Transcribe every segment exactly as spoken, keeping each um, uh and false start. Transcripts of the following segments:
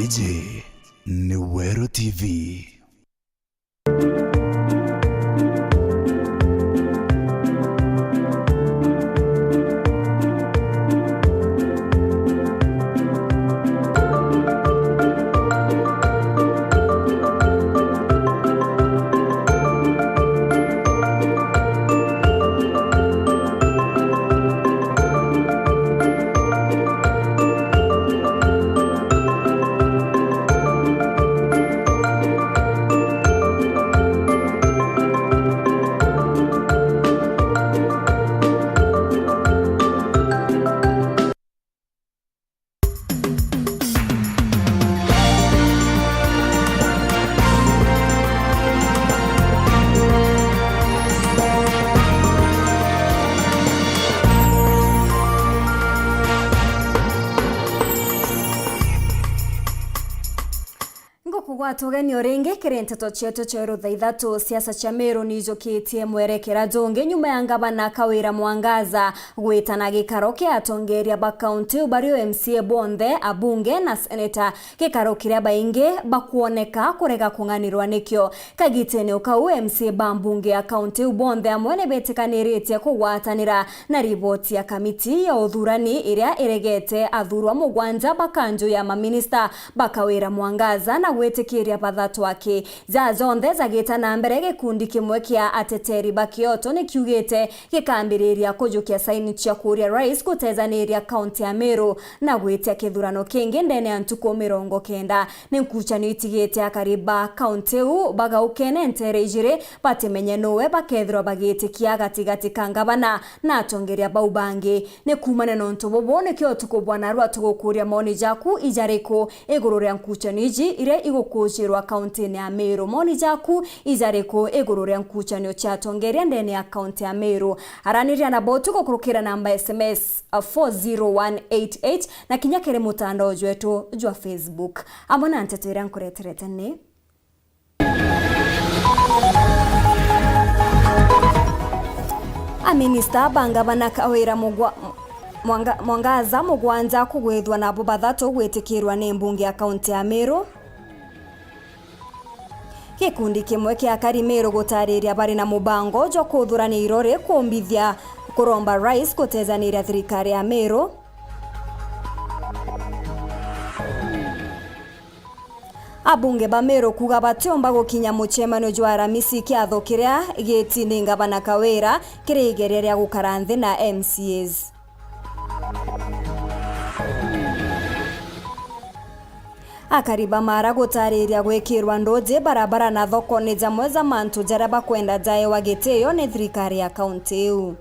Iji ni Weru T V. Ngukugwata ugeni o ringi kiri nteto cietu cia Weru thaa ithatu. Siasa cia Meru niijukitie mwerekera jungi nyuma ya ngavana Kawira Mwangaza gwitana gikaro kia atongeria ba kaunti iu bari o M C A bonthe, abunge na seneta, gikaro kiria baingi bakwoneka kurega kung'anirwa nikio. Kagitene o kau, M C A ba mbunge ya kaunti iu bonthe amwe ni betikaniritie kugwatanira na riboti ya kamiti ya uthurani iria iregete athurwa mugwanja ba kanju ya maminista ba Kawira Mwangaza na gwitikiria bathatu aki. Jaa jonthe jagita na mbere, gikundi kimwe kia ateteri ba Kioto ni kiugite gikambiriria kujukia saini cia kuria rais gutejaniria kaunti ya Meru na gwitia kithurano kingi ndene ya ntuku mirongo kenda. Ni nkucanio itigite akari ba kaunti iu bagaukene nteere ijiri batimenye nuwe bakethirwa bagitikia gatigati ka ngavana na atongeria bau bangi. Ni kuumania na untu bubu nikio utuku bwa narua tugukuria maoni jaku ijariku iguru ria nkucanio iji iria igukujirwa kauntine ya Meru. Maoni jaku ijariku iguru ria nkucanio cia atongeria ndene ya kaunti ya Meru? Araniria nabo tugukurukira namba S M S four zero one eight eight na kinya kiri mutandao jwetu jwa Facebook. Amwe na nteto iria nkureterete ni Aminista ba ngavana Kawira Mugwa-, Mwanga-, Mwangaza mugwanja kugwithwa nabo bathatu gwitikirwa ni mbunge ya kaunti ya Meru. Gikundi kimwe kia akari Meru gutariria bari na mubango jwa kuthurania irori kumbithia kuromba rais gutejaniria thirikari ya Meru. Abunge ba Meru kuuga batiumba gukinya mucemanio jwa Aramisi kiatho kiria giti ni ngavana Kawira kiri igeria ria gukara nthi na M C As. Akari ba Mara gutariria gwikirwa nduji barabara na thoko ni jamwe ja mantu jaria bakwenda jaewa gitio ni thirikari ya kaunti iu.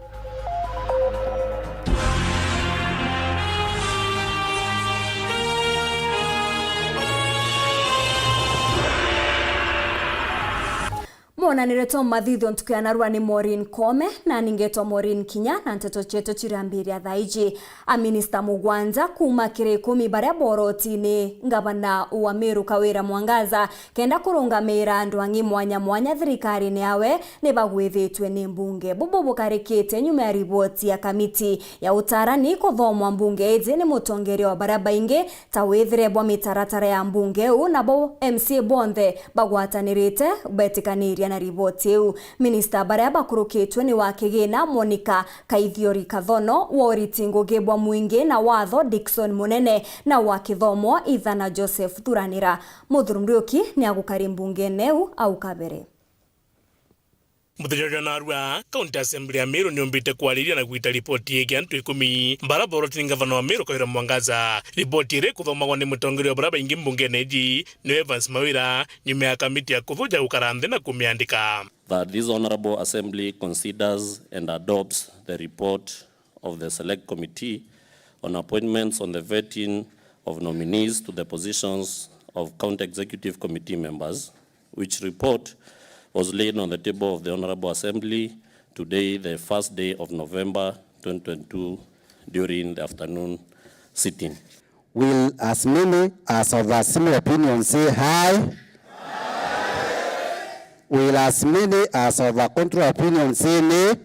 Mwonanire twa mathithio ntuku ya narua ni Maureen Kome, na ningetwa Maureen Kinya, na nteto cietu cirambiria thaa iji. Aminista mugwanja kuuma kiri ikumi baria boroti ni ngavana wa Meru Kawira Mwangaza kenda kurungamira andu angi mwanya mwanya thirikarine yawe ni bagwithitwe ni mbunge. Bubu bukarikite nyuma ya riboti ya kamiti ya utarani kuthomwa mbunge iji ni mutongeria wa baria baingi ta withire bwa mitaratara ya mbunge iu, nabo M C A bonthe bagwatanirite betikaniria na riboti iu. Minista baria bakurukitwe ni wa kigina Monica Kaithiori Kathono, wa uriti ngugi bwa mwingi na watho Dickson Munene, na wa kithomo Ithana Joseph Thuranira. Muthuuri Muriuki ni agukari mbungene iu au kabere. Muthenya jwa narua, County Assembly ya Meru niumbite kwariria na gwita ripoti yegii antu ikumi bara boroti ni ngavana wa Meru Kawira Mwangaza. Ripoti iria ikuthomagwa ni mutongeria wa baria baingi mbungene iji ni Evans Mawira, nyuma ya kamiti ya kuthuja gukara nthi na kumiandika. That this Honourable Assembly considers and adopts the report of the Select Committee on Appointments on the Vetting of Nominees to the Positions of County Executive Committee Members, which report was laid on the table of the Honourable Assembly today, the first day of November twenty twenty-two, during the afternoon sitting. Will as many as have a similar opinion say aye? Will as many as have a contrary opinion say nay?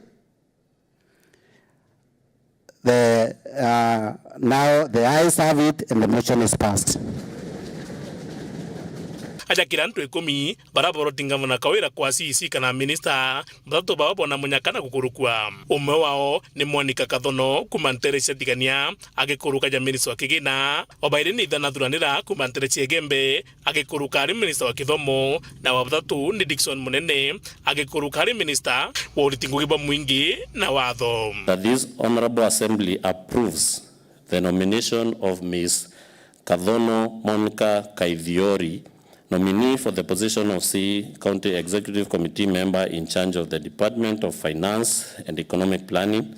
The, uh, now the ayes have it and the motion is passed. Aja kiri antu ikumi bara boroti ngavana Kawira kwa C E C kana minista, bathatu bao bona munyaka na gukurukua. Umwe wao ni Monica Kathono kuuma nteere cia Tigania, agikuruka ja minista wa kigina. Wa bairi ni Ithana Thuranira kuuma nteere cia Igembe, agikuruka ari minista wa kithomo, na wa bathatu ni Dickson Munene, agikuruka ari minista wa uriti ngugi bwa mwingi na watho. That this honourable assembly approves the nomination of Miss Kathono Monica Kaithiori, nominee for the position of C E County Executive Committee member in charge of the Department of Finance and Economic Planning,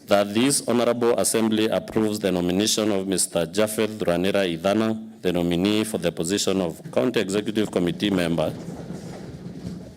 that this honourable assembly approves the nomination of Mister Japheth Thuranira Ithana, the nominee for the position of County Executive Committee member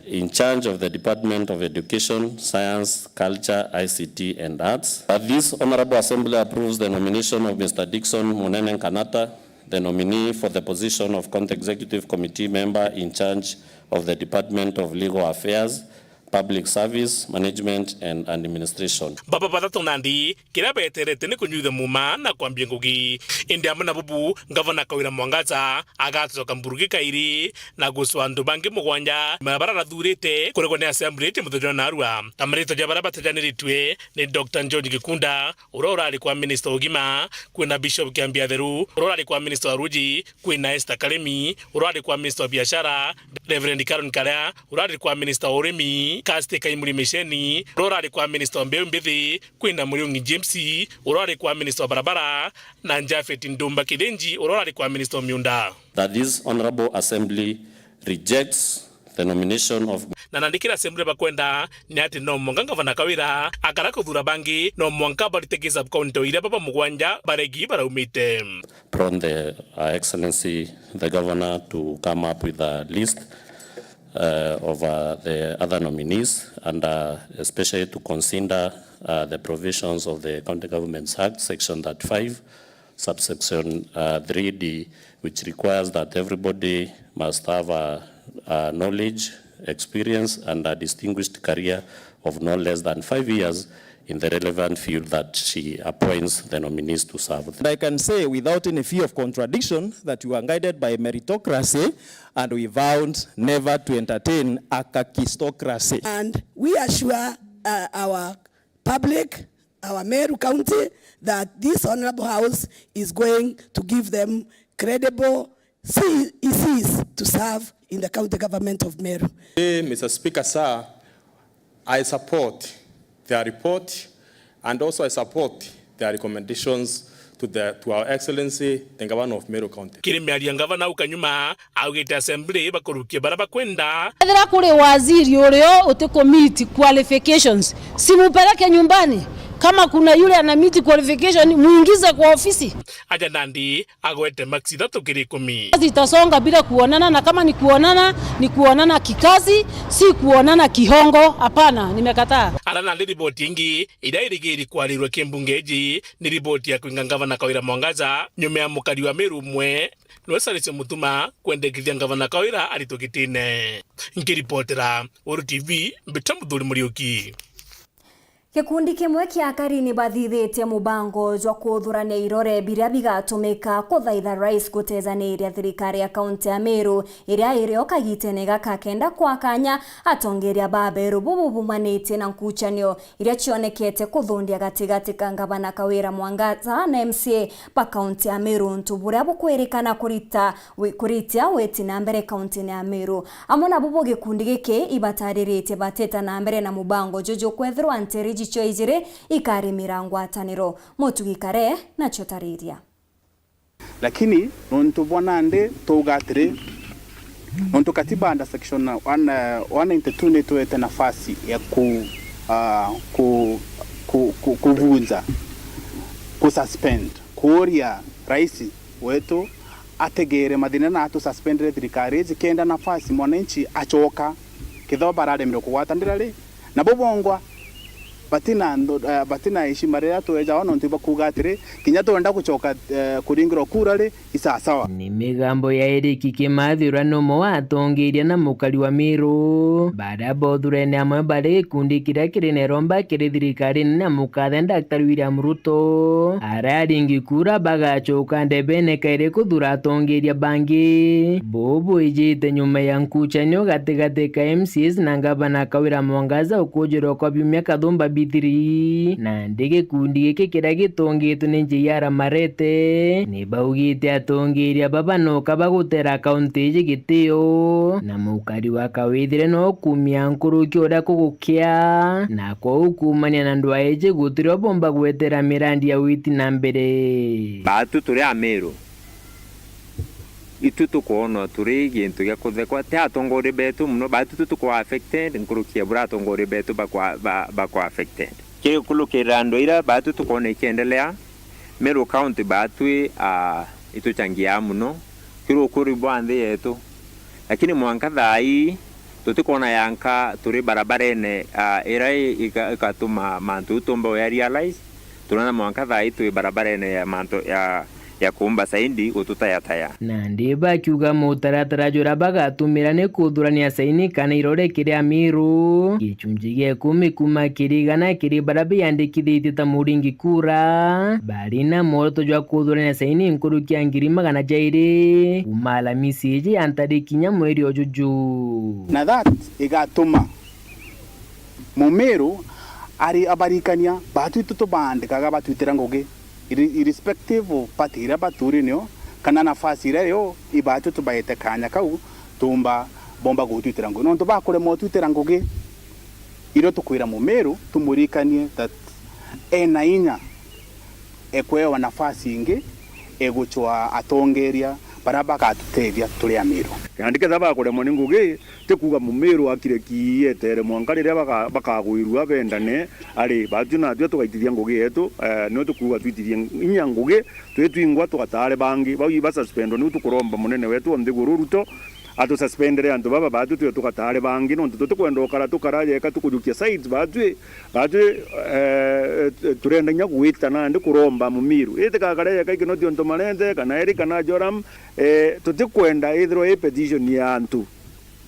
in charge of the Department of Education, Science, Culture, I C T and Arts. That this honourable assembly approves the nomination of Mister Dickson Munene Nkanata, the nominee for the position of County Executive Committee member in charge of the Department of Legal Affairs, Public Service, Management and Administration. Baba bathatu nandi, kiria beterete ni kunyuithia muuma na kwambia ngugi. Indi amwe na bubu, Ngavana Kawira Mwangaza agacoka mburuki kairi na gucwa antu bangi mugwanja bara barathurite kuregwa ni assembly iti muthenya wa narua. Na maritwa ja bara batajaniritue ni Doctor George Gikunda, uria urari kwa minista wa ugima, kwina Bishop Kiambi Atheru, uria urari kwa minista wa ruji, kwina Esther Karemi, uria urari kwa minista wa biashara, Reverend Caron Karea, uria urari kwa minista wa urimi, Kirsty Kaimuri Miceni, uria urari kwa minista wa mbeu mbithi, kwina Muriungi James, uria urari kwa minista wa barabara, na Japhet Ndumba Kithinji, uria urari kwa minista wa miunda. That this honourable assembly rejects the nomination of. Na nandi kiria assembly bakwenda ni ati no mwanka Ngavana Kawira akara kuthura bangi, no mwanka barite ki sub county o iria baba mugwanja baregi baraumite. Prone the, uh, Excellency the Governor to come up with a list, uh, of, uh, the other nominees and, uh, especially to consider, uh, the provisions of the County Governments Act, Section thirty-five, subsection, uh, three D, which requires that everybody must have a, a knowledge, experience, and a distinguished career of no less than five years in the relevant field that she appoints the nominees to serve. And I can say without any fear of contradiction that you are guided by meritocracy, and we vowed never to entertain a kakistocracy. And we assure, uh, our public, our Meru County, that this Honourable House is going to give them credible C E Cs to serve in the County Government of Meru. Eh, Mister Speaker, sir, I support their report and also I support their recommendations to the, to Our Excellency the Governor of Meru County. Kiri miario ya ngavana au kanyuma, augite assembly bakurukia bara bakwenda. Ethira kuri waziri urio uti ku meet qualifications, simupeleke nyumbani. Kama kuna yule ana meet qualification, muingize kwa ofisi. Aja nandi agwete max ithatu kiri ikumi. Kazi itasonga bila kuonana, na kama ni kuonana, ni kuonana kikazi, si kuonana kihongo. Hapana, nimekataa. Ara nandi riboti ingi iria irigiri kwarirua kimbunge iji ni riboti ya kwinga ngavana Kawira Mwangaza nyuma ya mukari wa Meru umwe niwe Cyrus Mutuma kwendekithia ngavana Kawira aritwe gitine. Nkiripotera Weru T V, mbita Muthuri Muriuki. Gikundi kimwe kia akari ni bathithitie mubango jwa kuthurania irore biria bigatumika kuthaitha rais gutejaniria thirikari ya kaunti ya Meru iria irio kagitene gaka kenda kwa kanya atongeria ba beru bubu bumanitie na nkuchanio iria cionekete kuthundia gatigati ka ngavana Kawira Mwangaza na M C A ba kaunti ya Meru, untu buria bukwirikana kurita wi-, kuritia witi na mbere kauntini ya Meru. Amwe na bubu gikundi giki ibatariritie bateta na mbere na mubango juju kwethirwa nteere ici cio ijiri ikarimira ngwataniro. Mutugi Kare nacio tariria. Lakini nontu bwa nandi twauga atiri, nontu katiba under section one, eh, one ninety-two nitwete nafasi ya ku, ah, ku, ku, ku, kuvunja, ku suspend, kuuria rais wetu ategere mathina na atususpendere thirikari iji kenda nafasi mwananchi acoka, kethirwa bararemirwe kugwatanira ri, nabo bongwa Batina ndo-, eh, batina heshima riria tweja o, nontu ibakuuga atiri, kinya twenda gucoka, eh, kuringirwa kura ri, isasawa. Ni migambo ya Eric Kimathi, uria ni umwe wa atongeria na mukari wa Miru, baria bothurene amwe bari gikundi kiria kiri na iromba kiri thirikarine na mukathe Daktari William Ruto, aria aringi kura bagacoka ndebene kairi kuthura atongeria bangi. Buu bwijite nyuma ya nkucanio gatigati ka M C As na ngavana Kawira Mwangaza ukujirwa kwa biumia kathumba bithiri. Nandi gikundi giki kiria gitongitwe ni J R Marete, ni baugite atongeria baba noka bagutera kaunti iji gitio, na mukari wa Kawithire no kumia nkuruki uria kugukia, na kwou kuumania na ndwaa iji gutiri o bomba gwetera mirandi ya witi na mbere. Baatu turi Amiru, itu tukwonwa turi gintu gia kuthekwa, ti atongoria betu mono, baatu tu tukwa affected nkuruki ya buria atongoria betu bakwa, ba, bakwa affected. Kiri kurukirira andu iria baatu tukwona ikiendelea, Meru County baatwi, ah, ituchangiaa mono kiri ukuri bwa nthi yetu, lakini mwanka thaa ii tutikwona yanka turi barabarene, ah, iria i-, ika-, ikatuma mantu uu tumba uya realize. Turona mwanka thaa ii twi barabarene ya mantu ya, ya kuumba saindi gututayataya. Nandi bakiuga mutaratara juria bagatumira ni kuthurania saini kana irore kiri Amiru, gicunji gia ikumi kuuma kiri igana kiri baria biyandikithitie ta muringi kura, bari na mworoto jwa kuthurania saini nkuruki ya ngiri magana jairi kuuma Alamisi iji ya ntariki inya mweri o juju. Na that igatuma Mumiru ari abarikania, baatu itu tubaandikaga batwitira ngugi, irre-, irrespective of party iria baturi nio, kana nafasi iria rio, ibaatu tubaete kaanya kau, tumba, bomba gutwitira ngugi. Nontu bakuremwa utwitira ngugi, irio tukwira Mumiru, tumurikanie that ena inya ekwewa nafasi ingi, egucwa atongeria baria bagatutethia turi Amiru. Nandi ketha bakuremwa ni ngugi, ti kuuga Mumiru akire ki etere mwanka riria baka-, bakagwirua bendane, ari, baatwi natwi tugaitithia ngugi yetu, eh, nio tukuuga twitithie inya ngugi, twi twingwa tugataare bangi, bau ibasuspendwa, niu tukuromba munene wetu o nthiguru Ruto, atususpendere antu baba baatwi twe tugataare bangi, nontu tutikwenda ukara tukara jeka tukujukia sides baatwi, baatwi, eh, turenda inya gwita nandi kuromba Mumiru. Iti gakare jeka ikinoti ontu Marete, kana Eri, kana Joram, eh, tutikwenda ithirwa i petition ya antu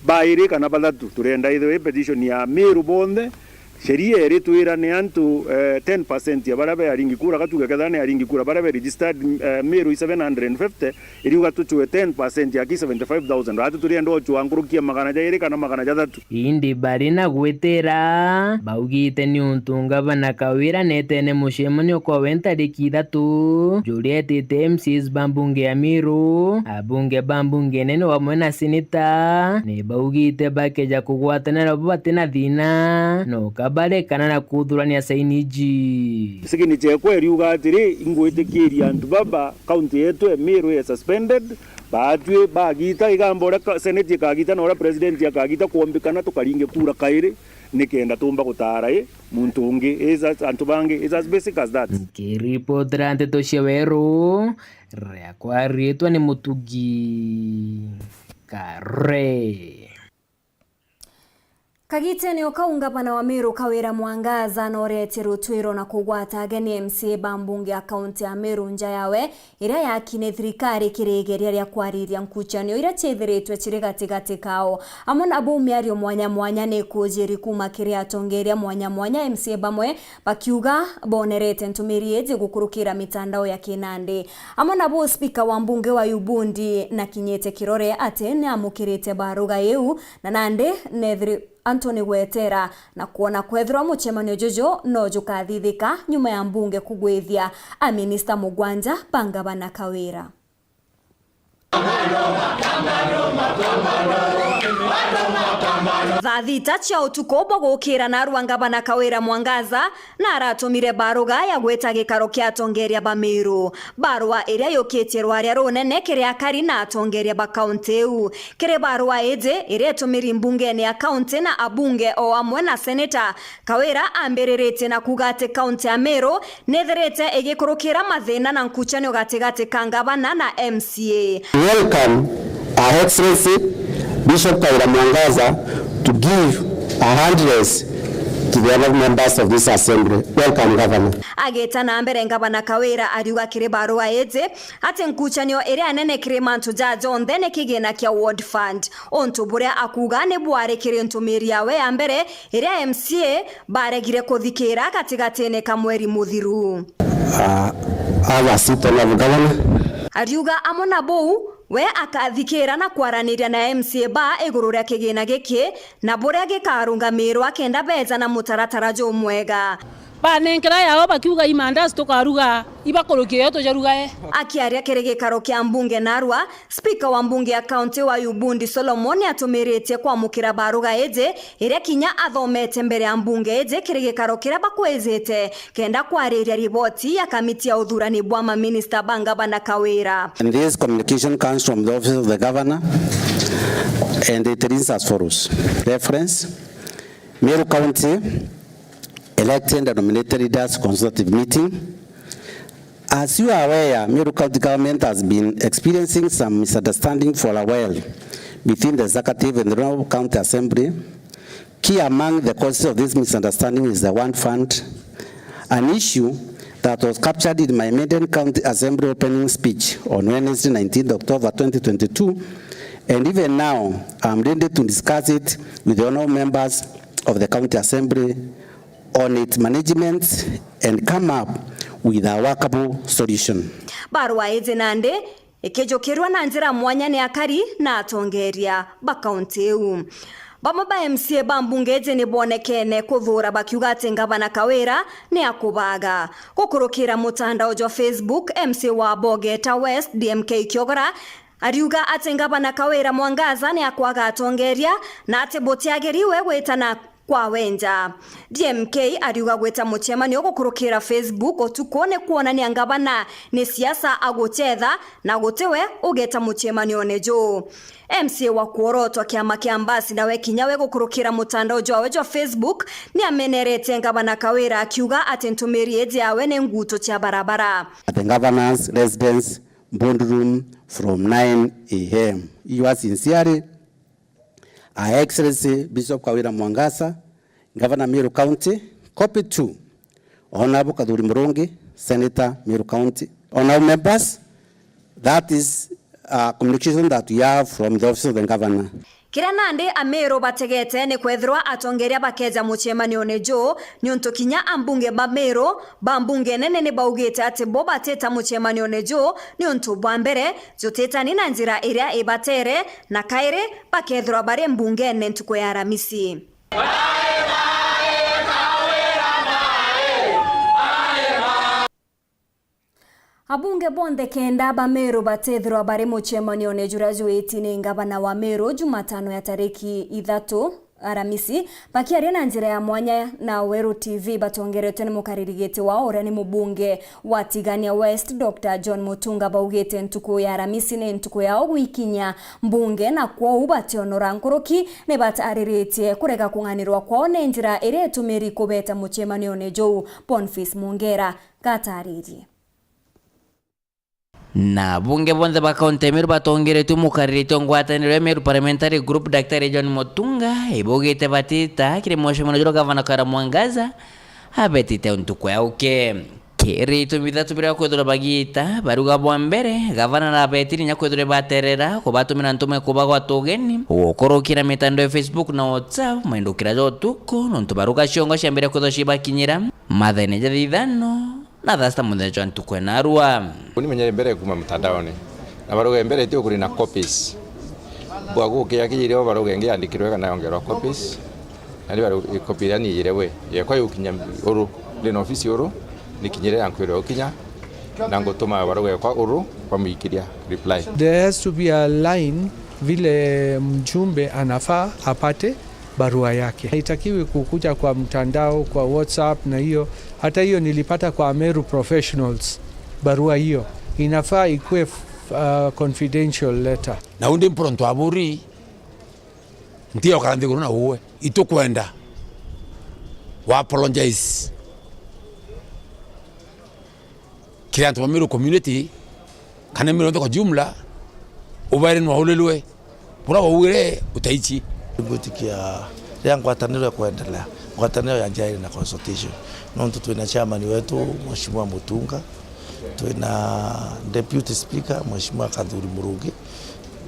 bairi kana bathatu, turenda ithirwa i petition ya Miru bonthe. Sheria iritwira ni antu, eh, ten percent ya baria be aringi kura, gatuge ketha ni aringi kura baria be registered, eh, Miru i seven hundred and fifty, iriuga tucue ten percent ya ki seventy-five thousand. Atu turienda ucua nkuruki ya magana jairi kana magana jathatu. Indi bari na gwitira, baugite ni untu ngavana Kawira netene mucemanio kwawe ntariki ithatu, juria etite M C As ba mbunge ya Miru, abunge ba mbunge nene wamwe na seneta, ni baugite bakeja kugwatanira bo bati na thina, no kabarekana na kuthurania saini iji. Sigini ciekwa iriuga atiri, ingwitikiria antu baba, kaunti yetu ya Miru ya suspended, baatwi bagita, igamba uria ka-, seneti ikagita na uria president akagita, kwombikana tukaringe kura kairi, nikenda tumba gutaara i muntu ungi, is as, antu bangi, is as basic as that. Nkiripotera nteto cia Weru, riakwa riitwa ni Mutugi Kare. Kagitene o kau, ngavana wa Meru Kawira Mwangaza nooretie rutwiro na kugwata ageni M C A ba mbunge ya kaunti ya Meru nja yawe iria yakine thirikari kiri igeria ria kwariria nkucanio iria ciithiritwe ciri gatigati kao. Amwe nabo miario mwanya mwanya ni ikujiri kuuma kiri atongeria mwanya mwanya, M C A bamwe bakiuga bonerete ntumiri iji gukurukira mitandao ya kinandi. Amwe nabo spika wa mbunge wa Ubundi na Kinyete Kirore ati ni amukirite baruga iu, na nandi nethiri antu ni gwetera na kwona kwethirwa mucemanio juju no jukathithika nyuma ya mbunge kugwithia aminista mugwanja ba ngavana Kawira. Thaa thita cia utuku bwa gukira narua ngavana Kawira Mwangaza na aratumire baruga ya gwita gikaro kia atongeria ba Meru. Barua iria yukitie rwaria runene kiri akari na atongeria ba kaunti iu. Kiri barua iji iria itumiri mbungene ya kaunti na abunge o amwe na seneta, Kawira ambiriritie na kuuga ati kaunti ya Meru nithirite igikurukira mathina na nkucanio gatigati ka ngavana na M C A. Welcome Her Excellency Bishop Kawira Mwangaza to give a handless To the honourable members of this assembly, welcome, Governor. Agita na mbere, Ngavana Kawira ariuga kiri barua iji ati nkucanio iria nene kiri mantu ja jonthe ni kigina kia Ward Fund, untu buria akuuga ni bwari kiri ntumiri yawe ya mbere iria M C A baregire kuthikira gatigatine ka mweri muthiru. Uh, have a seat, Honourable Governor. Ariuga amwe na buu, we akathikira na kwaraniria na M C A ba iguru ria kigina giki na buria gikarungamirwa kenda beja na mutaratara jumwega. Banenkera yao bakiuga, "Imandazi tukaruga, ibakurukia iyo tujarugae." Akiaria kiri gikaro kia mbunge narua, spika wa mbunge ya kaunti wa Ubundi Solomon atumiritie kwamukira baruga iji iria kinya athomete mbere ya mbunge iji kiri gikaro kiria bakwijite kenda kwariria riboti ya kamiti ya uthurani bwa maminista ba Ngavana Kawira. And this communication comes from the office of the governor and it reads as follows. Reference, Meru County elected and nominated leaders consultative meeting. As you are aware, Meru County government has been experiencing some misunderstanding for a while between the executive and the Honourable County Assembly. Key among the causes of this misunderstanding is the Ward Fund, an issue that was captured in my maiden County Assembly opening speech on Wednesday, nineteenth October twenty twenty-two, and even now, I'm ready to discuss it with the honourable members of the County Assembly on its management and come up with a workable solution. Barua iji nandi ikijukirwa na njira mwanya ni akari na atongeria ba kaunti iu. Bamwe ba M C A ba mbunge iji ni bonekene kuthuura bakiuga ati Ngavana Kawira ni akubaga. Gukurukira mutandao jwa Facebook, M C A wa Bogeta West, D M K Kiogora, ariuga ati Ngavana Kawira Mwangaza ni akwaga atongeria na ati butiagiri we gwitana kwa wenja. D M K ariuga gwita mucemanio gukurukira Facebook utuku ni kwonania ngavana ni siasa aguchetha na guti we ugeta mucemanione juu. M C A wa kuorotwa kiama kia Mbasi nawe kinya we gukurukira mutandao jwawe jwa Facebook ni ameneretie ngavana Kawira akiuga ati ntumiri iji yawe ni nguto cia barabara. At the governor's residence boardroom from nine a m. Yours sincerely, Her Excellency Bishop Kawira Mwangaza, Governor Meru County, copy to Honourable Kathuri Murungi, Senator Meru County. Honourable members, that is a communication that we have from the office of the governor. Kiria nandi Amiru bategete ni kwethirwa atongeria bakeja mucemanione juu, niuntu kinya ambunge ba Miru ba mbunge nene ni baugite ati bo batita mucemanione juu niuntu bwa mbere, jutitani na njira iria ibatere, na kairi bakethirwa bari mbungene ntuku ya Aramisi. Abunge bonthe kenda ba Meru batethirwa bari mucemanione juria jwiti ni ngavana wa Meru Jumatano ya tariki ithatu, Aramisi. Bakiaria na njira ya mwanya na Weru T V, batongeretwe ni mukariri giti wao uria ni mubunge wa Tigania West, Doctor John Mutunga, baugite ntuku ya Aramisi ni ntuku yao gwikinyia mbunge, na kwou bationora nkuruki ni batariritie kurega kung'anirwa kwao ni njira iria itumiri kubeta mucemanione juu. Boniface Mungera gataririe. Na abunge bonthe ba kaunti ya Meru batongeretue mukariritie ngwataniro ya Meru Parliamentary Group, Daktari John Mutunga, ibaugite batita kiri mucemano juria gavana Kawira Mwangaza abetite ntuku ya uke. Kiri itumi bithatu biria kwithirwa bagiita, baruga bwa mbere, gavana arabetire inya kwithirwa ibaterera, kubatumira ntumwa kubagwata ugeni, gukurukira mitandao ya Facebook na WhatsApp, maindukira ja utuku, nontu baruga ciongo ciambire kwithirwa cibakinyira mathaine ja thaa ithano na thaa sita muthenya jwa ntuku ya narua. Uni menyere mbere kuma mtandaoni. Na baruga mbere ti ukuri na copies. Bwa gukia kijire baruga ingi yandikirwe kana yongerwa copies. Na ni baru copy iria ni ijire we. Yekwa yukinya uru, ndi na ofisi uru, nikinyire ya nkwire ukinya, na ngutuma baruga yekwa uru, kwa muikiria reply. There has to be a line vile mjumbe anafaa apate barua yake. Haitakiwi kukuja kwa mtandao, kwa WhatsApp na hiyo. Hata hiyo nilipata kwa Meru Professionals, barua hiyo. Inafaa ikuwe, uh, confidential letter. Na undi mpuro ntwaburi, ntiokara nthiguru na uwe. Itukwenda wa apologize kiri antu ba Meru community, kana Meru yonthe kwa jumla, ubaire nwaurirwe, buria waugire utaichi. Ngwitikia riria ngwataniro ikuendelea, Ngwataniro ya Njairi na consultation. Nontu twina chairman wetu, Mheshimiwa Mutunga, twina deputy speaker, Mheshimiwa Kathuri Murungi.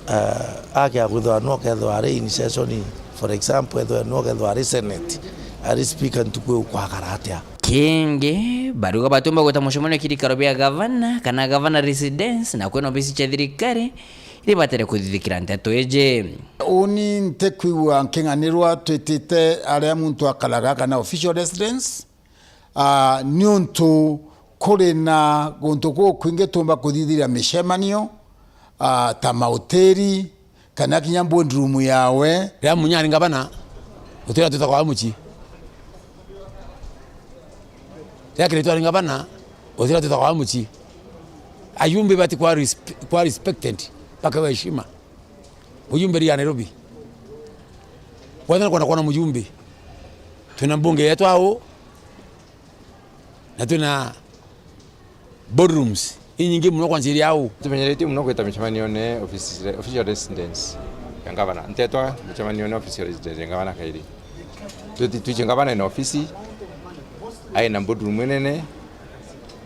Eh, ake akwithirwa no kethirwa ari in session, for example, ethirwa no kethirwa ari senate, ari speaker, ntuku iu kwakara atia? Kingi, bariuga batiumba gwita mucemanio kirikaro bia gavana kana gavana residence, na kwina obisi cia thirikari, ribatere kuthithikira nteto iji. Uni ntikwigua nking'anirwa twitite aria muntu akaraga kana official residence, ah, niuntu kuri na guntu gukwingi tumba kuthithiria micemanio, ah, ta mautiri, kana kinya boardroom yawe. Riria Munya ari ngavana, utira twitagwa wa mucii. Riria Kiraitu ari ngavana, utira twitagwa wa mucii. Ayumbe bati kwa resp-, kwa respected, mpaka wa heshima. Mujumbe ria Nairobi. Kwanza nakwenda kuona mujumbe. Twina mbunge yetu au. Na twina boardrooms inyingi muno kwanjiria au. Tumenyeretie muno gwita micemanione office, official residence ya ngavana. Ntetwa micemanione official residence ya ngavana kairi. Twiti-, twiche ngavana ina ofisi, aina boardroom inene,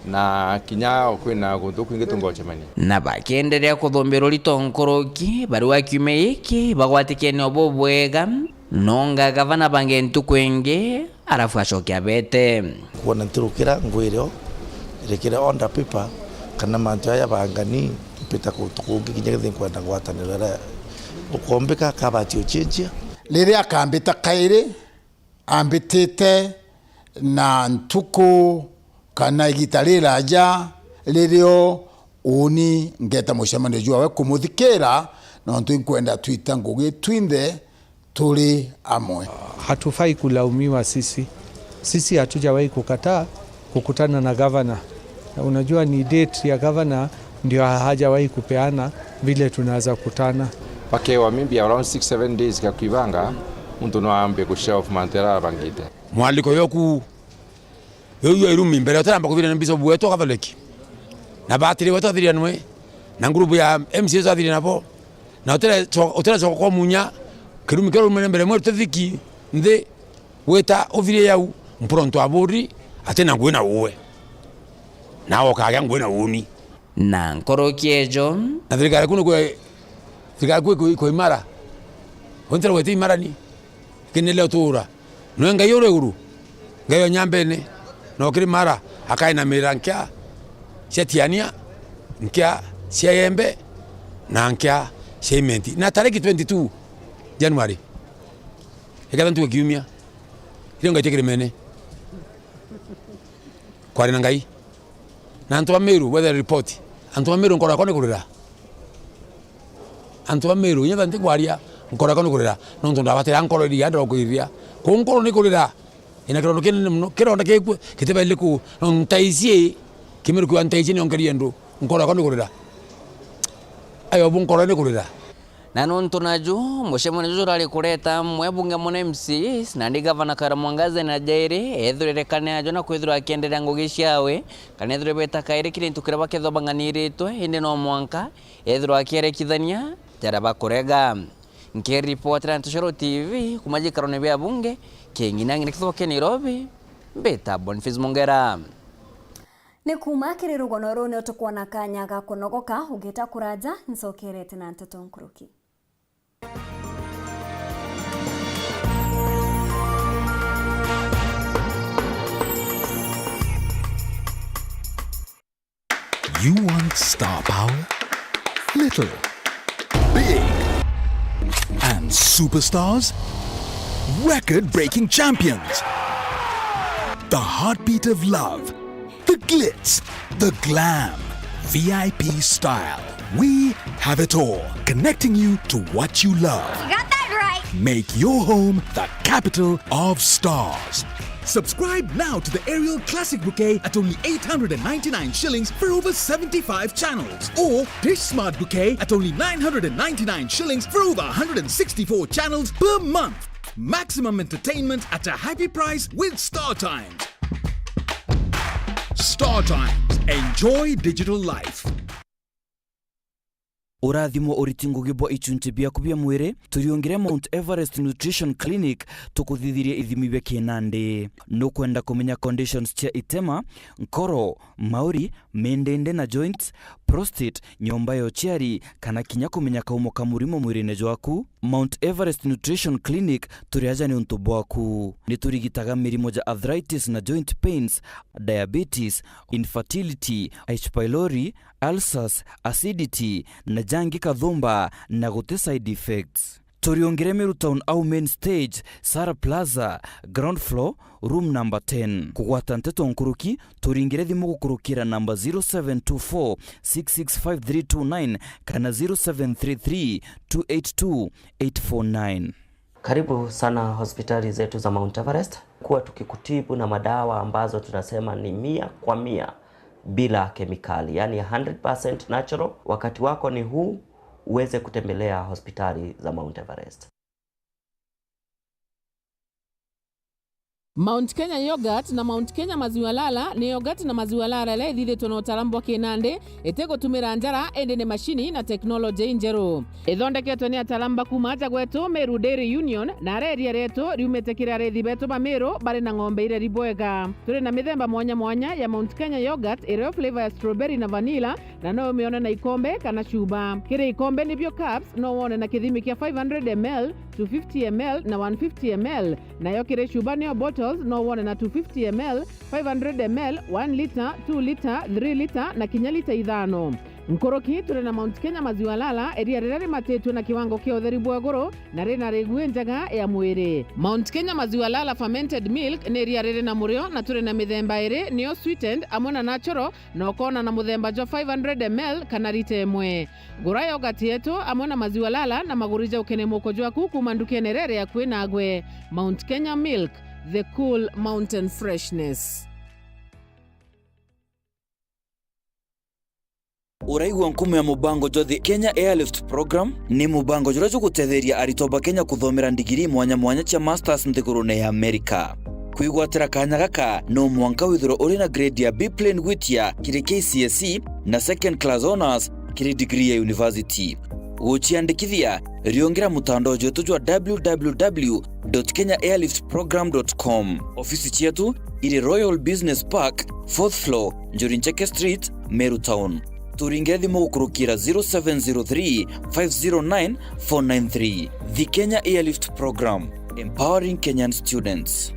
na kinya kwina guntu kwingi tumba gucemania. Na bakienderea kuthumbirwa rito nkuruki, bariuga kiumia giki bagwatikene o bubwega, nonga gavana bange ntuku ingi, arafu acoke abete. Kwona ntirukira ngwire o, irekire order paper, kana mantu aya bangani, mpita kuntu kungi kinya kethi nkwenda ngwataniro iria ukombika kabati ucinjia. Riria akambita kairi, ambitite na ntuku kana igita riraja, ririo uni ngeta mucemanio jwawe kumuthikira, nontu inkwenda twita ngugi twinthe turi amwe. Hatufai kulaumiwa sisi. Sisi hatujawahi kukataa kukutana na gavana. Unajua ni date ya gavana ndio hajawahi kupeana vile tunaweza kutana. Bakewa maybe around six, seven days ga kwibanga, muntu no ambe ku show off mantu jaria arabangite. Mwaliko yoku, yo yo irumi mbere utaramba kuthiria na Bishop wetu Katholeki. Na batiri wetu athirianwe, na ngurubu ya M C As athiria nabo. Na utira cho-, utira choka kwa Munya, kirumi kia rumene mbere mweru tethiki nthi, wita uthirie yau, mpronto aburi, ati na ngui na uwe. Na okagia ngui na uni. Na nkoroki ejo. Na thirikari kuu ni kwi, thirikari kuu iko, iko imara. Onthe wete imara ni. Kinile utura. Nwe Ngai uri iguru. Ngai o nyambene. Na ukiri mara, akainamira nkia cia tiania, nkia cia yembe, na nkia cia imenti. Na tariki twenty-two January, iketha ntuku kiumia, irio ngaitia kirimene. Kwari na Ngai. Na antu ba Meru, wethe report. Antu ba Meru nkoro yakwa ni kurira. Antu ba Meru, inya ntikwaria, nkoro yakwa ni kurira. Nontu ndabatira nkoro iria ndokwiriria. Ku nkoro ni kurira. Ina kirondo kinene muno, kirondo gikue, gitibaili ku, no ntaici, kimiru kiwa ntaici ni onkerie ndu. Nkoro yakwa ni kurira. Ayo bu nkoro ni kurira. Na nontu naju, mucemanio juju urari kureta amwe bunge muna M C As, nandi gavana Kawira Mwangaza na Njairi, ethirwe erekane ajo na kwithirwa akienderea ngugi ciawe, kana ethirwe beta kairi kiri into kiria bakethirwa bang'aniritwe, indi no mwanka ethirwa akierekithania jaria bakurega. Nkiripotera Ntoshoro T V, kuma jikarone bia bunge, King'ina ng'ina kithoke Nairobi, mbita Boniface Mongera. Ni kuuma kiri rugono ruu ni utukwona kanya ga kunogoka, ugita kuraja, ncokerete na nteto nkuruki. You want star power? Little. Big. And superstars? Record-breaking champions. The heartbeat of love. The glitz, the glam, V I P style. We have it all, connecting you to what you love. You got that right. Make your home the capital of stars. Subscribe now to the Aerial Classic Bouquet at only eight hundred and ninety-nine shillings for over seventy-five channels, or Dish Smart Bouquet at only nine hundred and ninety-nine shillings for over one hundred and sixty-four channels per month. Maximum entertainment at a happy price with StarTimes. StarTimes. Enjoy digital life. Urathimo uriti ngugi bwa ichunchi biaku bia mwiri, turiungire Mount Everest Nutrition Clinic tukuthithirie ithimi bia kinandi. Nukwenda kumenya conditions cia itema, nkoro, mauri, mindindi na joints, prostate, nyomba ya uciari, kana kinya kumenya kaumo ka murimo mwirine jwaku? Mount Everest Nutrition Clinic turi aja niuntu bwaku. Niturigitaga mirimo ja arthritis na joint pains, diabetes, infertility, H. pylori, ulcers, acidity, na jangi kathumba na guti side effects. Turiungire Meru Town au main stage, Sara Plaza, ground floor, room number ten. Kugwata nteto nkuruki, turingire thimu gukurukira namba zero seven two four six six five three two nine kana zero seven three three two eight two eight four nine. Karibu sana hospitali zetu za Mount Everest. Kuwa tukikutibu na madawa ambazo tunasema ni mia kwa mia bila kemikali, yani hundred percent natural. Wakati wako ni huu uweze kutembelea hospitali za Mount Everest. Mount Kenya Yogurt na Mount Kenya Maziwa Lala ni yogurt na maziwa lala iria ithithitwe na utaalamu bwa kinandi, itigutumira njara, indi ni macini na teknoloji injeru. Ithondeketwe ni ataalamu ba kuuma aja gwetu Meru Dairy Union, na aria iria rietu riumite kiri ariithi betu ba Meru bari na ng'ombe ireri bwega. Turi na mithemba mwanya mwanya ya Mount Kenya Yogurt, irio flavour ya strawberry na vanilla, na no umione na ikombe kana chuba. Kiri ikombe nibio cups, no wone na kithimi kia five hundred M L, two fifty M L na one fifty M L. Nayo kiri chuba nio bottles, no wone na two fifty M L, five hundred M L, one litre, two litre, three litre na kinya lita ithano. Nkuruki, turi na Mount Kenya Maziwa Lala, iria riria rimatitue na kiwango kia utheri bwa iguru na rina rigui njega ya mwiri. Mount Kenya Maziwa Lala Fermented Milk ni iria riri na murio, na turi na mithemba iri, nio sweetened amwe na natural, na ukoona na muthemba jwa five hundred M L kana lita imwe. Gura yogurt yetu amwe na maziwa lala na maguri ja ukene muko jwaku kuuma ndukene iria iri akui nagwe. Mount Kenya Milk, the cool mountain freshness. Uraigua nkumo ya mubango jwa The Kenya Airlift Program? Ni mubango juria jugutetheria aritwa ba Kenya kuthomera ndigiri mwanya mwanya cia masters nthigurune ya Amerika. Kwigwatira kanya gaka, no mwanka withirwe uri na grade ya B plain gwitia kiri K C S E na second class honours kiri degree ya university. Guciandikithia, riungira mutandao jwetu jwa w w w dot kenya airlift program dot com. Ofisi cietu iri Royal Business Park, fourth floor, Njuri Ncheke Street, Meru Town. Turingire thimu gukurukira zero seven zero three, five zero nine, four nine three. The Kenya Airlift Program, empowering Kenyan students.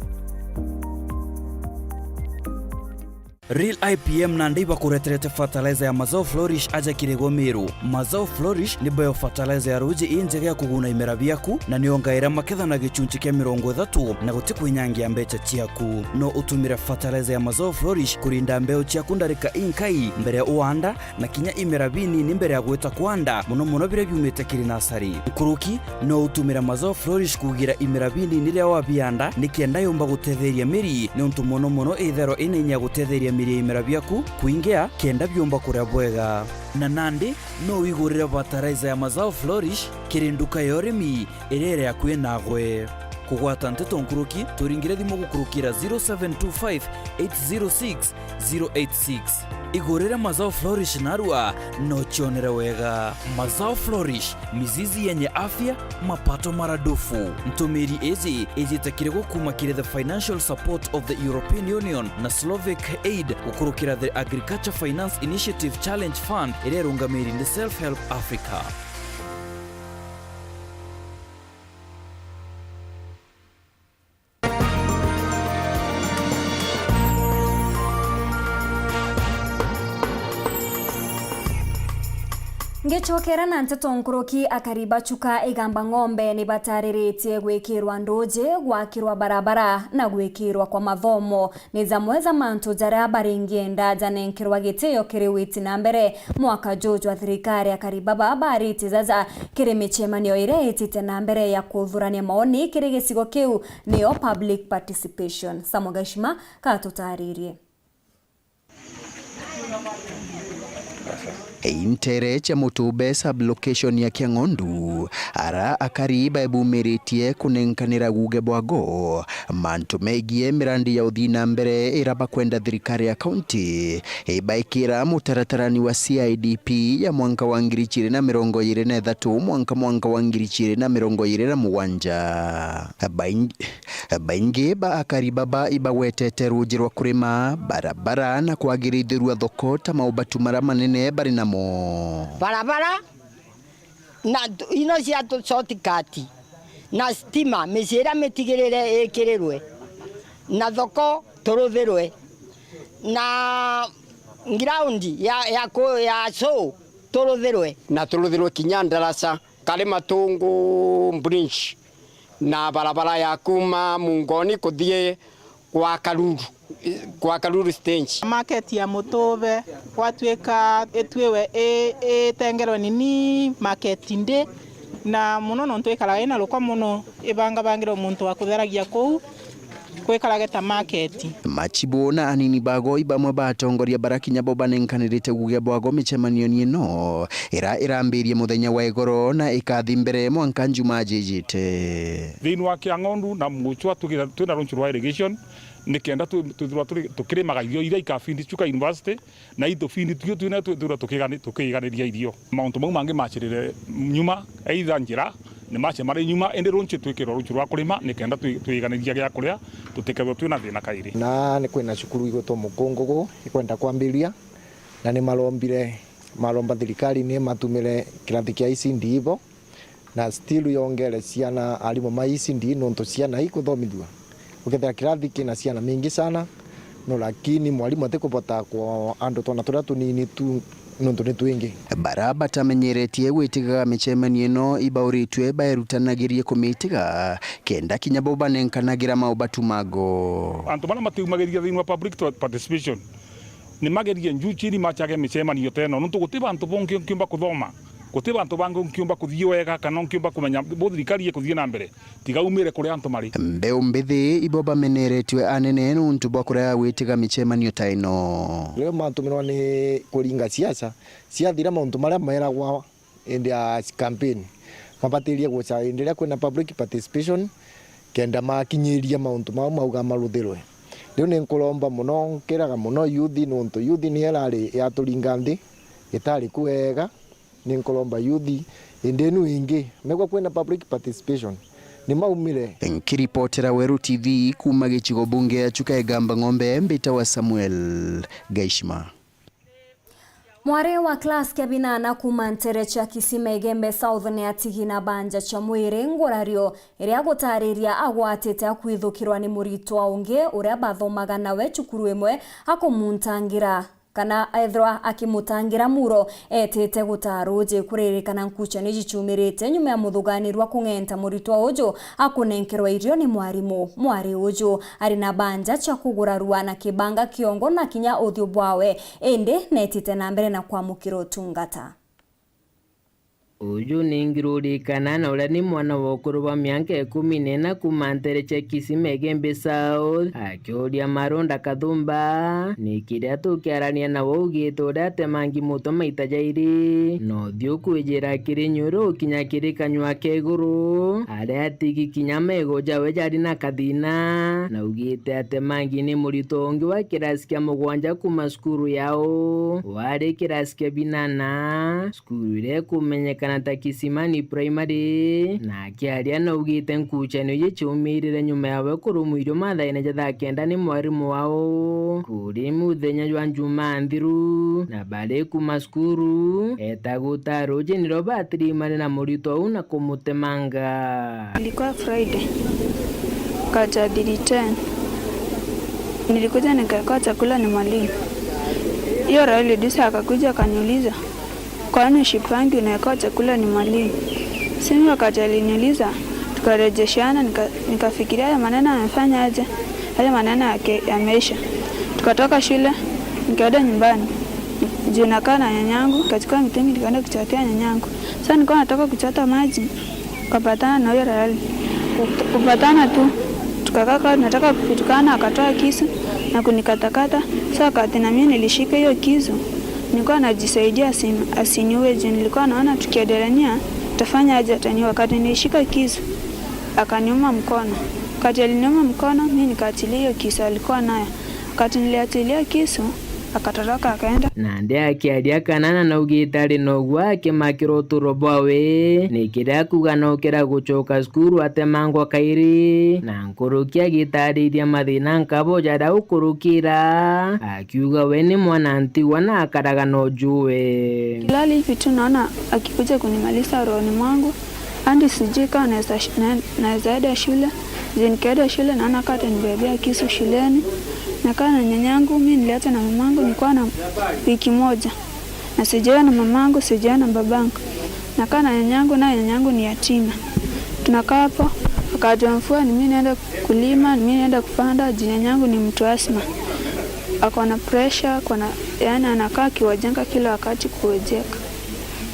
Real I P M nandi ibakureterete fertilizer ya Mazao Flourish aja kiri gwe Meru. Mazao Flourish ni bio fertilizer ya ruuji injega ya kuguna imera biaku, na niongaira maketha na gichunchi kia mirongo ithatu, na guti kwinyangia mbecha ciaku. No utumire fertilizer ya Mazao Flourish kurinda mbeu ciaku ndarika inkai mbere ya uanda, na kinya imera binini mbere ya gwita kwanda, mono mono biria biumite kiri nasari. Nkuruki, no utumire Mazao Flourish kugira imera binini riria wabianda, nikenda yumba gutetheria miri, niuntu mono mono itherwa ina inya ya gutetheria miri ya imera biaku kwingia, kenda biumba kuria bwega. Na nandi, no wigurire fertilizer ya Mazao Flourish kiri nduka ya urimi iria iri akui nagwe. Kugwata nteto nkuruki, turingire thimu gukurukira zero seven two five, eight zero six, zero eight six. Igurire Mazao Flourish narua, no cionere wega. Mazao Flourish, mizizi yenye afya, mapato maradufu. Ntumiri iji ijite kiri gwe kuuma kiri the financial support of the European Union na Slovak Aid gukurukira the Agriculture Finance Initiative Challenge Fund iria irungamiri ni Self Help Africa. Ngicokera na nteto nkuruki, akari ba Chuka Igamba Ng'ombe ni batariritie gwikirwa nduji, gwakirwa barabara na gwikirwa kwa mathomo. Ni jamwe ja mantu jaria baringienda janenkerwa gitio kiri witi na mbere mwaka juju jwa thirikari. Akari baba barite jaja kiri micemanio iria itite na mbere ya kuthurania maoni kiri gicigo kiu, niyo public participation. Samuel Gaishima katutaririe. Intere cia Mutumbe sub-location ya Kiang'ondu, ara akari baebumiritie kunenkanira guge bwago mantu megie mirandi ya uthii na mbere ira bakwenda thirikari ya kaunti ibaikira mutaratarani wa C I D P ya mwanka wa ngiri ciiri na mirongo iiri na ithatu mwanka mwanka wa ngiri ciiri na mirongo iiri na mugwanja. Baing-, Baingi ba akari baba ibagwetete ruuji rwa kurima, barabara na kwagirithirua thoko ta maubatu mara manene bari namo. Barabara na t-, ino cia tu-, shortcut, na stima, micii iria mitigirire ikirirwe, na thoko turuthirwe, na ground ya, ya ku-, ya show turuthirwe. Na turuthirwe kinya ndaraca, kari Matungu bridge, na barabara ya kuuma Mungoni kuthii kwa Karuru, kwa Karuru stage. Market ya Mutuve gwatuika itwiwe i-, itengerwe nini market ndi, na muno nontu ikaraga ina ruko muno, ibangabangirwe muntu wa kutheragia kuu, kwikarage ta market. Machibu na anini bago i bamwe ba atongoria bara kinya bo banenkanirite guge bwago micemanio-ini ino, ira irambirie muthenya wa igoro na ikathi mbere mwanka Njumaa jijite. Thiini wa Kiang'ondu na Muchwa tugira-, twina runchu rwa irrigation, nikenda twi-, twithirwa turi-, tukirimaga irio iria ikafindi chuka university, na itufindi tuo twina twithirwa tukigani-, tukiganiria irio. Mauntu mau mangi macirire nyuma, either njira, ni macia mari nyuma, indi runchu twikirwa runchu rwa kurima, nikenda twi-, twiganiria gia kuria, tutikethirwe twina thina kairi. Na ni kwina cukuru igwitwa Mukungugu ikwenda kwambiria, na ni marombire, maromba thirikari ni matumire kirathi kia E C D ibo, na still yongere ciana, arimu ma E C D, nontu ciana ikuthomithua. Ukethira kirathi kina ciana mingi sana, no, lakini mwarimu atikubota kwa andu twana turia tunini tu, nontu ni twingi. Bara batamenyeretie gwitigaga micemanio ino ibauritue baerutanagirie kumitiga, kenda kinya bo banenkanagira maubatu mago. Antu baria matiumagiriria thiini wa public to-, participation, ni magerie njuu chini macage micemanio ta ino, nontu guti bantu bongi nkiumba kuthoma, guti bantu bangi nkiumba kuthii wega, kana nkiumba kumenya bo thirikari ikuthii na mbere, tiga umire kuria antu mari. Mbeu mbithi ibo bameneretue anene nontu bwa kurega gwitiga micemanio ta ino. Riu matumirwa ni kuringa siasa, ciathira mauntu maria meragwa indi ya campaign, mabatirie guca indi iria kwina public participation, kenda makinyiria mauntu mau mauga maruthirwe. Riu ni nkuromba muno, nkiraga muno youth, nontu youth niyo irari yaturinga nthi, itari ku wega. Ni nkuromba youth, indi inu ingi, megwa kwina public participation, ni maumire. Nkiripotera Weru T V kuuma gicigo bunge ya Chuka Igamba Ng'ombe, mbitawa Samuel Gaishima. Mwari wa class kia binana kuuma ntere cia Kisima Igembe South ni atigi na banja cia mwiri ngurario iria gutariria agwatite akwithukirwa ni muritwa ungi uria bathomaga nawe cukuru imwe akumuntangira kana ethirwa akimutangira muro etite gutaa ruuji. Kuririkana nkucanio iciumirite nyuma ya muthuganirwa kung'enta muritwa uju akunenkerwa irio ni mwarimu. Mwari uju ari na banja cia kugurarua na kibanga kiongo na kinya uthiu bwawe, indi netite na mbere na kwamukira utungata. Uju ni Ngirurikana na uria ni mwana wa ukuru bwa mianka ikumi na ina kuuma ntere cia Kisima Igembe South, akiuria Marunda Kathumba, ni kiria tukiarania nawe ugite uria atemangi mutwe maita jairi, na uthiu kwijira kiri nyuru ukinya kiri kanyua ka iguru, aria atigi kinya mego jawe jari na kathina, na ugite atemangi ni muritwa ungi wa kirasi kia mugwanja kuuma cukuru yao, wari kirasi kia binana, cukuru iria ikumenyekana ta Kisimani Primary, na akiaria naugite nkucanio iji ciaumirire nyuma yawe kurumwa irio mathaine ja thaa kenda ni mwarimu wao kuri muthenya jwa Njumaa nthiru, na bari kuuma cukuru, eta guta ruuji nirio batirimane na muritwa uu na kumutemanga. Ilikuwa Friday, wakati wa three ten. Nilikuja nikawekewa chakula ni mwalimu. Hiyo Raila Odinga akakuja akaniuliza, "Kwa nini ushipangi unawekewa chakula ni mwalimu?" Simi wakati aliniuliza, tukarejeshiana, nika-, nikafikiria haya maneno amefanya aje, haya maneno yake yameisha. Tukatoka shule, nikaenda nyumbani. Juu nakaa na nyanyangu, nikachukua mitungi nikaenda kuchotea nyanyangu. Sasa nilikuwa natoka kuchota maji, tukapatana na huyo Raila. Kupatana tu, tukakaa kama tunataka kupitukana, akatoa kisu na kunikatakata. Sasa wakati na mimi nilishika hiyo kisu, Nilikuwa najisaidia asin-, asiniue juu nilikuwa naona tukiendelea, tafanya aje ataniua. Wakati nilishika kisu, akaniuma mkono. Wakati aliniuma mkono, mi nikaachilia hiyo kisu alikuwa nayo. Wakati niliachilia kisu, akatoroka akaenda. Nandi akiaria Kanana naugite ari na ugwa akimakira uturo bwawe, ni kiria akuga no kira gucoka cukuru atemangwa kairi, na nkuruki agitariria mathina nkabo jaria ukurukira, akiuga we ni mwana ntigwa na akaraga na ujue. Kilali hivi tu naona akikuja kunimaliza rohoni mwangu, hadi sijui kama naweza sh-, na-, naweza enda shule. Juu nikienda shule naona kama atanibebea kisu shuleni. Nakaa na nyanyangu, mi niliachwa na mamangu nikiwa na wiki moja. Na sijaona mamangu, sijaona babangu. Nakaa na nyanyangu, naye nyanyangu ni yatima. Tunakaa hapo, wakati wa mvua ni mi naenda kulima, ni mi naenda kupanda, juu nyanyangu ni mtu asma. Ako na pressure, ako na, yaani anakaa akiwajanga kila wakati kuwejeka.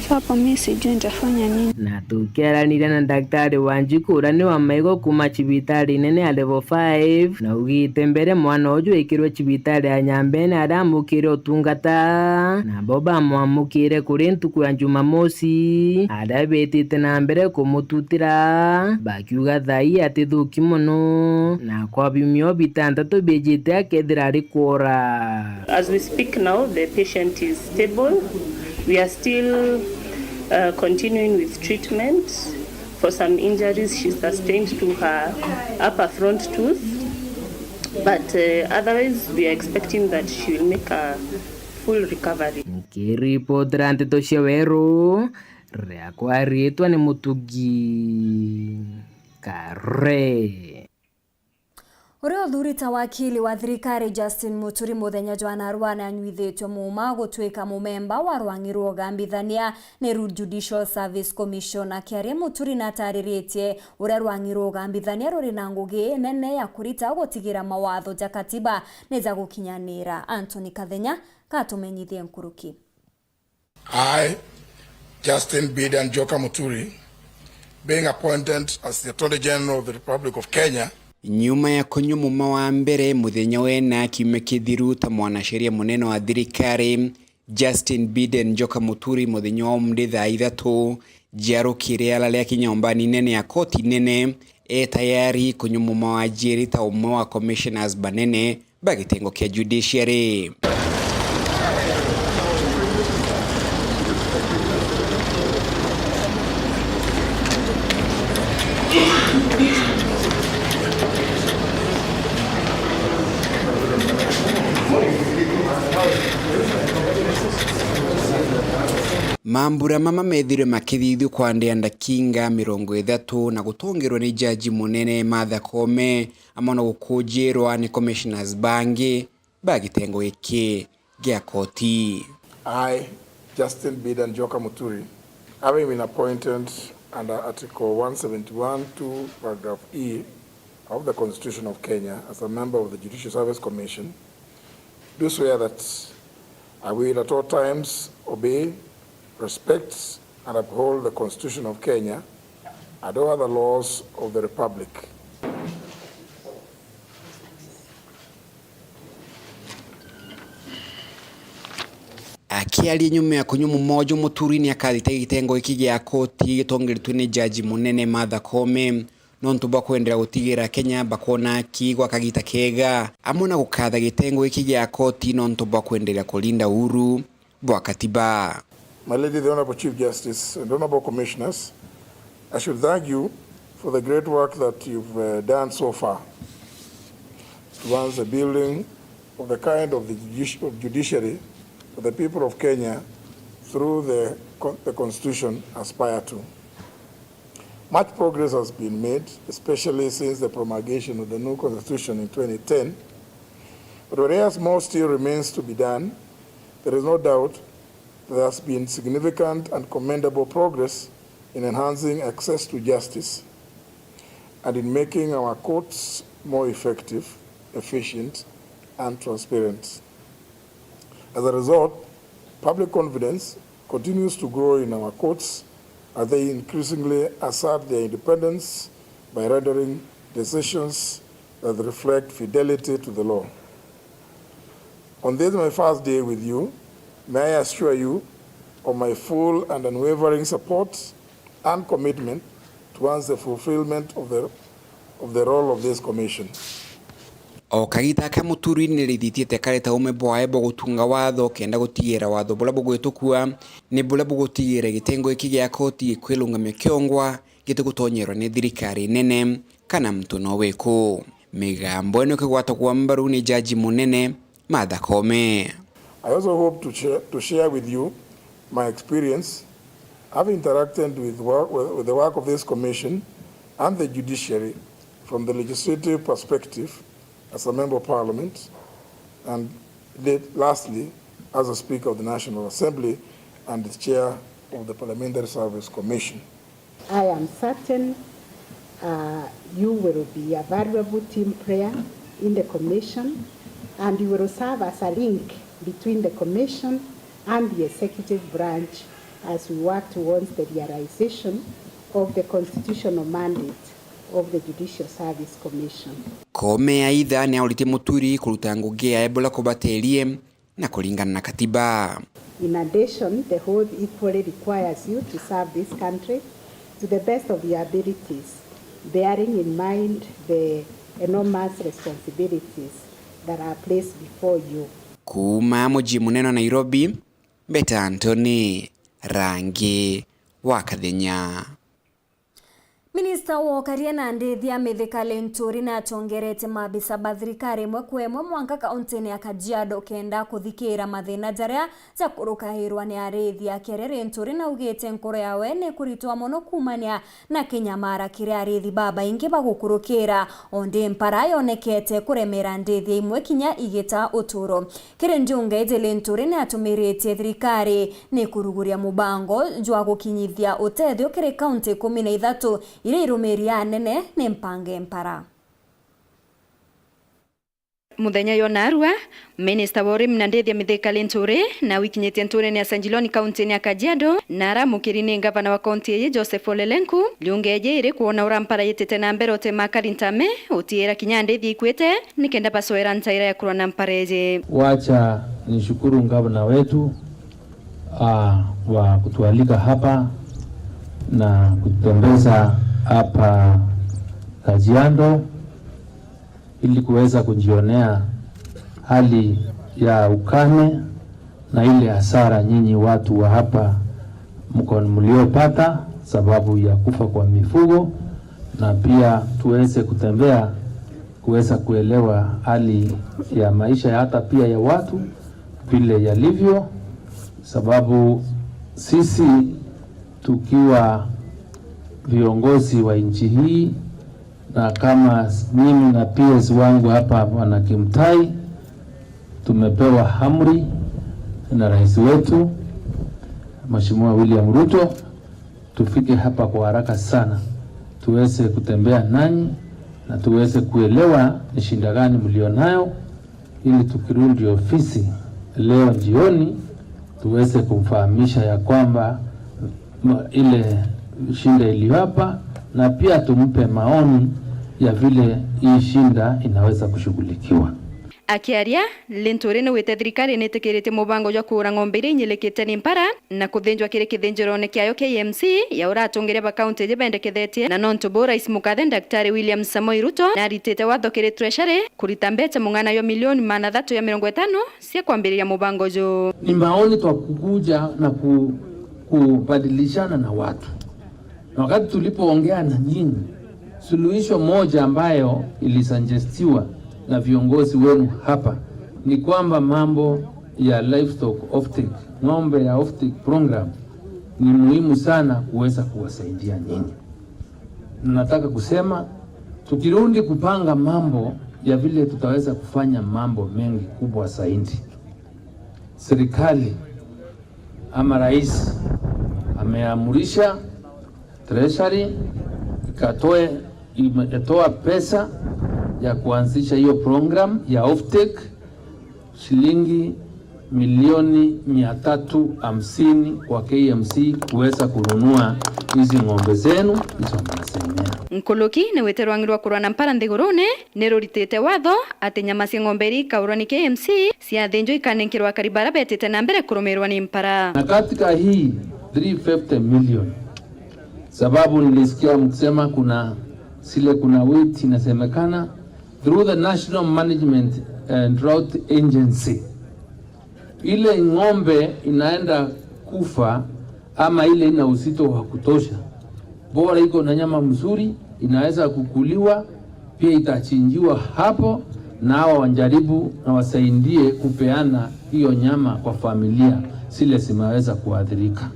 So hapo mi sijui nitafanya nini. Na tukiaraniria na Daktari Wanjiku uria ni wa maigo kuuma cibitari nene ya Level five, naugite mbere mwana uju ekirwe cibitari ya Nyambene aria amukire utungata, nabo bamwamukire kuri ntuku ya Jumamosi, aria betite na mbere kumututira, bakiuga thaa ii atithuki mono, na kwa biumia bitantatu bijite akethira ari kwora. As we speak now, the patient is stable. We are still, uh, continuing with treatment for some injuries she sustained to her upper front tooth. But, uh, otherwise, we are expecting that she will make a full recovery. Nkiripotera nteto cia Weru, riakwa riitwa ni Mutugi Kare. Uria uthurite wakili wa thirikari Justin Muturi muthenya jwa narua ni anyuithitue muuma gutwika mumemba wa rwang'i rwa ugambithania ni Rural Judicial Service Commission. Akiaria, Muturi natariritie uria rwang'i rwa ugambithania ruri na ngugi nene ya kurita gutigira mawatho ja katiba ni ja gukinyanira. Anthony Kathenya katumenyithie nkuruki. I, Justin Bidan Njoka Muturi, being appointed as the Attorney General of the Republic of Kenya. Nyuma ya kunywa muma wa mbere muthenya wena kiumia kithiru ta mwanasheria munene wa thirikari, Justin Bidan Njoka Muturi muthenya wa umunthi thaa ithatu cia rukiri araria kinyombani nene ya koti nene, e tayari kunywa muma wa jiiri ta umwe wa commissioners banene ba gitengo kia judiciary. Mambura mama methirwe makithithua kwa ndia ndakinga mirongo ithatu na gutongerwa ni jaji munene Martha Koome, amwe na gukunjirwa ni commissioners bangi ba gitengo giki gia koti. I, Justin Bidan Njoka Muturi, having been appointed under Article one seventy-one two, paragraph E of the Constitution of Kenya as a member of the Judicial Service Commission, do swear that I will at all times obey, respect, and uphold the Constitution of Kenya and all other laws of the Republic. Akiaria nyuma ya kunywa mumojo, Muturi ni akathita gitengo giki gia koti gitongeretwe ni jaji munene Martha Koome, nontu bwa kwenderea gutigira Kenya bakwona aki gwa kagita kega, amwe na gukatha gitengo giki gia koti nontu bwa kwenderea kurinda uhuru bwa katiba. My Lady, the Honorable Chief Justice and Honorable Commissioners, I should thank you for the great work that you've, uh, done so far towards the building of the kind of the judici-, of judiciary that the people of Kenya through the con-, the Constitution aspire to. Much progress has been made, especially since the promulgation of the new constitution in twenty ten. But whereas more still remains to be done, there is no doubt that there has been significant and commendable progress in enhancing access to justice and in making our courts more effective, efficient, and transparent. As a result, public confidence continues to grow in our courts as they increasingly assert their independence by rendering decisions that reflect fidelity to the law. On this, my first day with you, May I assure you of my full and unwavering support and commitment towards the fulfillment of the, of the role of this commission. O kagita ka Muturi ni rithitie tekare ta ume bwae bwa gutunga watho kenda gutigira watho buria bugwitukua ni buria bugutigira gitengo giki gia koti gikwirungamia kiongwa gitigutonyerwa ni thirikari nene kana muntu no wiku. Migambo ino ikigwatagwa mbaru ni jaji munene Martha Koome. I also hope to share, to share with you my experience, having interacted with, work, with the work of this commission and the judiciary from the legislative perspective as a member of parliament, and lat-, lastly, as a speaker of the National Assembly and the chair of the Parliamentary Service Commission. I am certain, uh, you will be a valuable team player in the commission, and you will serve as a link between the commission and the executive branch as we work towards the realization of the constitutional mandate of the Judicial Service Commission. Koome aitha ni auritie Muturi kuruta ngugi yae buria kubaterie na kuringana na katiba. In addition, the oath equally requires you to serve this country to the best of your abilities, bearing in mind the enormous responsibilities that are placed before you. Kuuma mucii munene wa Nairobi, Mbeta Anthony, Rangi wa Kathenya. Minista wa ukaria na ndithi ya Mithika Linturi natongerete maabisa ba thirikari imwe kwa imwe mwanka kauntini ya Kajiado kenda kuthikira mathina jaria jakurukairwa ni arithi. Akiaria Linturi naugite nkoro yawe ni kuritwa mono kuumania na kinyamara kiria arithi babaingi bagukurukira, ondi mpara yonekete kuremera ndithi imwe kinya igita uturo. Kiri njunge iji Linturi ni atumiritie thirikari ni kuruguria mubango jwa gukinyithia utethio kiri kaunti ikumi na ithatu iria irumiria anene ni mpange mpara. Muthenya yo narua, minista wa urimi na ndithi ya Mithika Linturi na wikinyitie nturene ya Sanjiloni kauntini ya Kajiado na aramukiri ni ngavana wa kaunti iji Joseph Ole Lenku. Njunge iji iri kwona uria mpara yitite na mbere utema akari ntame utiira kinya ndithi ikwite nikenda bacoera ntaira ya kurwa na mpara iji. Wacha nishukuru gavana wetu, ah, wa kutualika hapa na kututembeza hapa Kajiado ili kuweza kujionea hali ya ukame na ile hasara nyinyi watu wa hapa mko mliopata sababu ya kufa kwa mifugo, na pia tuweze kutembea kuweza kuelewa hali ya maisha ya hata pia ya watu vile yalivyo, sababu sisi tukiwa viongozi wa nchi hii na kama mimi na P S wangu hapa, Bwana Kimutai, tumepewa amri na rais wetu, Mheshimiwa William Ruto, tufike hapa kwa haraka sana, tuweze kutembea nanyi na tuweze kuelewa ni shida gani mlionayo, ili tukirudi ofisi leo jioni, tuweze kumfahamisha ya kwamba ma-, ile shida iliyo hapa, na pia tumpe maoni ya vile hii shida inaweza kushughulikiwa. Akiaria, Linturi naugite thirikari nitikiritie mubango jwa kuura ng'ombe iria inyilikite ni mpara na kuthinjwa kiri kithinjirone kiayo kia E M C ya uratongeria ba kaunti iji bendekethetie, na nontu buu Rais Mukathe Daktari William Samoei Ruto naritite watho kiri Treasury kurita mbeca mung'ana jwa milioni magana athatu ya mirongo itano cia kwambiriria mubango juu. Ni maoni twa kukuja na ku-, kubadilishana na watu. Na wakati tulipoongea na nyinyi, suluhisho moja ambayo ilisuggestiwa na viongozi wenu hapa ni kwamba mambo ya livestock offtake, ng'ombe ya offtake program, ni muhimu sana kuweza kuwasaidia nyinyi. Nataka kusema, tukirudi kupanga mambo ya vile tutaweza kufanya mambo mengi kubwa zaidi, serikali ama rais ameamrisha Treasury ikatoe, imetoa pesa ya kuanzisha hiyo program ya offtake, shilingi Milioni mia tatu hamsini kwa K M C kuweza kununua hizi ng'ombe zenu hizo mnasemea. Nkuluki ni wite rwang'i rwa kurwa na mpara nthigurune ni ruritite watho ati nyama cia ng'ombe iria ikaurwa ni K M C ciathinjwa ikanenkerwa akari bara betite na mbere kurumirwa ni mpara. Na katika hii three fifty million, sababu nilisikia mkisema kuna zile, kuna weight inasemekana through the National Management and Drought Agency, ile ng'ombe inaenda kufa ama ile ina uzito wa kutosha, bora iko na nyama mzuri, inaweza kukuliwa, pia itachinjiwa hapo, na hawa wajaribu na wasaidie kupeana hiyo nyama kwa familia zile zimeweza kuathirika.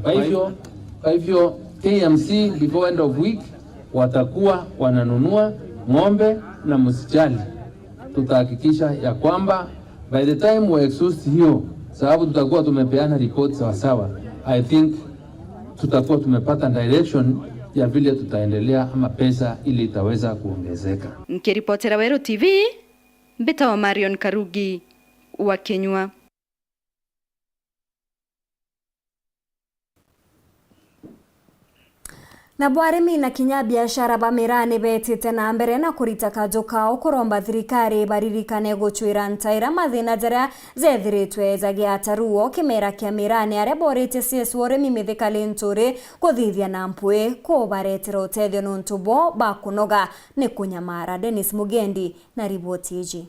Kwa hivyo, kwa hivyo K M C before end of week watakuwa wananunua ng'ombe, na msijali, tutahakikisha ya kwamba by the time we exhaust hiyo, sababu tutakuwa tumepeana report sawasawa, I think tutakuwa tumepata direction ya vile tutaendelea ama pesa ile itaweza kuongezeka. Nkiripotera Weru T V, mbitawa Marion Karugi wa Kinyua. Nabo arimi na kinya biashara ba miraa ni betite na mbere na kurita kaju kao kuromba thirikari ibaririkane gucwira ntaira mathina jaria jethiritwe jagiata ruo kimera kia miraa ni aria boritie C S O urimi Mithika Linturi kuthithia na mpwi kubaretera utethio nontu bo bakunoga ni kunyamara. Dennis Mugendi na riboti iji.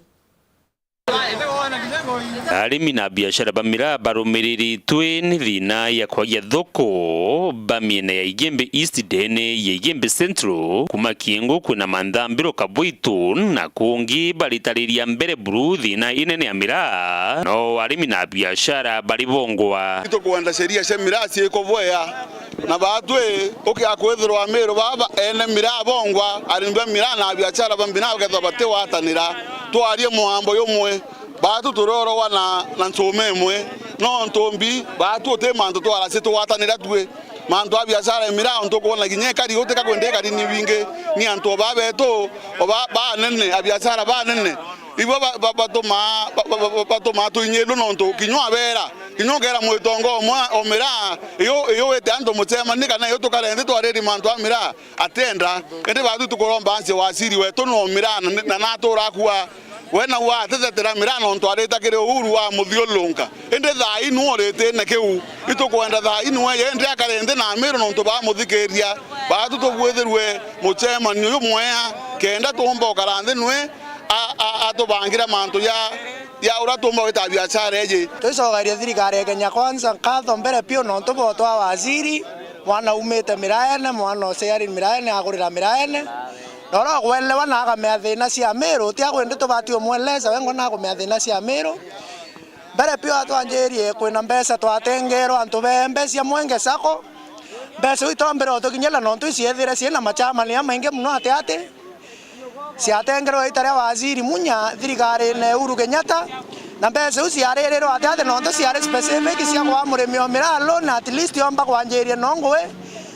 Arimi na biashara ba miraa barumiriritwe ni thina ya kwagia thoko ba miena ya Igembe East ndene ya Igembe Central, kuma Kiengo kwina manthambiro Kabwitu na kungi baritariria mbere buru thina inene ya miraa. No arimi na biashara bari bongwa. Itukwenda sheria cia miraa ciikubwea. Na baatwi, ukia kwithirwa Amiru baba ene miraa bongwa, arimi ba miraa na biashara ba miraa bakethwa batigwatanira, twarie mwambo jumwe. Baatu turiorogwa na, na nchuma imwe, no ntumbi, baatu uti mantu twarasi tugwatanira twi. Mantu a biashara ya miraa, untu ukwona kinya ikari utika kwenda ikari ni bingi, ni antu o baa betu, o ba, banene, a biashara banene. Ibo ba, ba, batumaa, ba, ba, ba, batumaa tuinyirwe nontu kinya wabera, kinya ukera mwitongo umwe o miraa, iyo, iyo wite antu mucemani kana iyo tukare nthi twariri mantu a miraa, atienda. Indi baatu tukuromba ansie waziri wetu no miraa na, na natura akua. We nau atithetera miraa nontu arita kiri Uhuru wa muthiulunka. Indi thaa ii nu uritine kiu. Itukwenda thaa ii nu eye indi akare nthi na Amiru nontu bamuthikiria. Baatu tubwithirwe mucemanio jumwea kenda tuumba ukara nthi nwe a, a, atubangire mantu ja, ja uria tuumba gwita biashara iji. Twicokerie thirikari ya Kenya Kwanza nkatho mbere piu nontu bwa utwaa waziri, mwana umite miraene, mwana uciari miraene, agurira miraene. Na uria ugwelewa na akamea thina cia Amiru, ti agwindi tubati umweleza, we ngona agumea thina cia Amiru. Mbere piu atwanjirie kwina mbeca twatengerwa antu beembe cia Mwenge Sacco. Mbeca iu itombire utukinyira nontu iciethire ciina machamani jamaingi mono ati ati. Ciatengerwe ita ria waziri Munya thirikarine Uhuru Kenyatta, na mbeca iu ciaririrwe ati ati nontu ciari specific cia kwa murimi o miraa loan, at least yomba kwanjiria no ngui,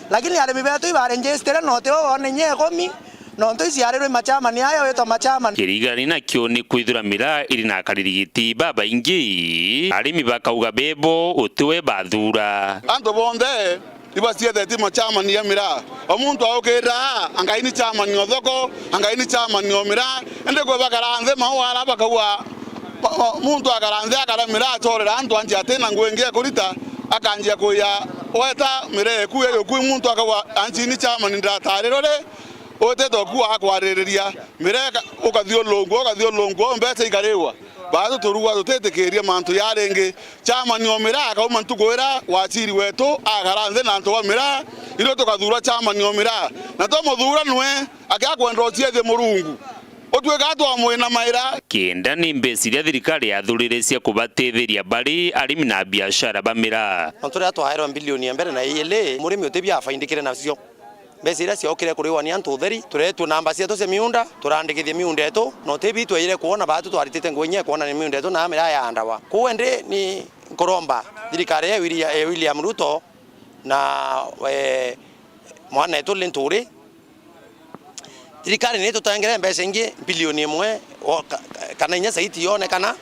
lakini arimi betu ibaregister noti o wone inya ikumi, nontu iciarirwe machamani ayo witwa machamani. Kirigani nakio ni kwithira miraa iri na akaririgiti babaingi, arimi bakauga bebo utiwe bathura. Antu bonthe ibacietheti machamani ya miraa. O muntu aukirira, angai ni chamani o thoko, angai ni chamani o miraa. Indi kwi bakara nthi mau ara bakauga, ba-, ba-, muntu akara nthi akara miraa acorera antu anji atina ngui ingi ekurita, akanjia kuya weta miraa eku eyo kwi muntu akauga, anji ni chamani ndatarirwe ri, utite oku akwaririria. Miraa ika-, ukathiulungua, ukathiulungua, mbeca ikariwa. Baatu turugwa tutitikiria mantu ja ringi. Chamani o miraa akauma ntuku iria waziri wetu akara nthi na antu ba miraa, irio tukathuura chamani o miraa. Na twamuthura nwe, akia kwenda uciethie Murungu. Utwika twamwinamaira. Kenda ni mbeca iria thirikari yathurire cia kubatetheria bari arimi na biashara ba miraa. Nontu riria twaerwa mbilioni ya mbere na iili, murimi utibia afaindikire nacio. Mbeca iria ciokire kuriwa ni antu utheri, tureetue namba cietu cia miunda, turandikithie miunda yetu, na utibi tweire kwona baatu twaritite ngui inya kwona ni miunda yetu na miraa yaandawa. Kwou indi ni nkuromba thirikari ya Willia-, ya William Ruto na, eh, mwana wetu Linturi, thirikari ni tutengere mbeca ingi mbilioni imwe o ka-, ka-, kana inya zaidi yonekana,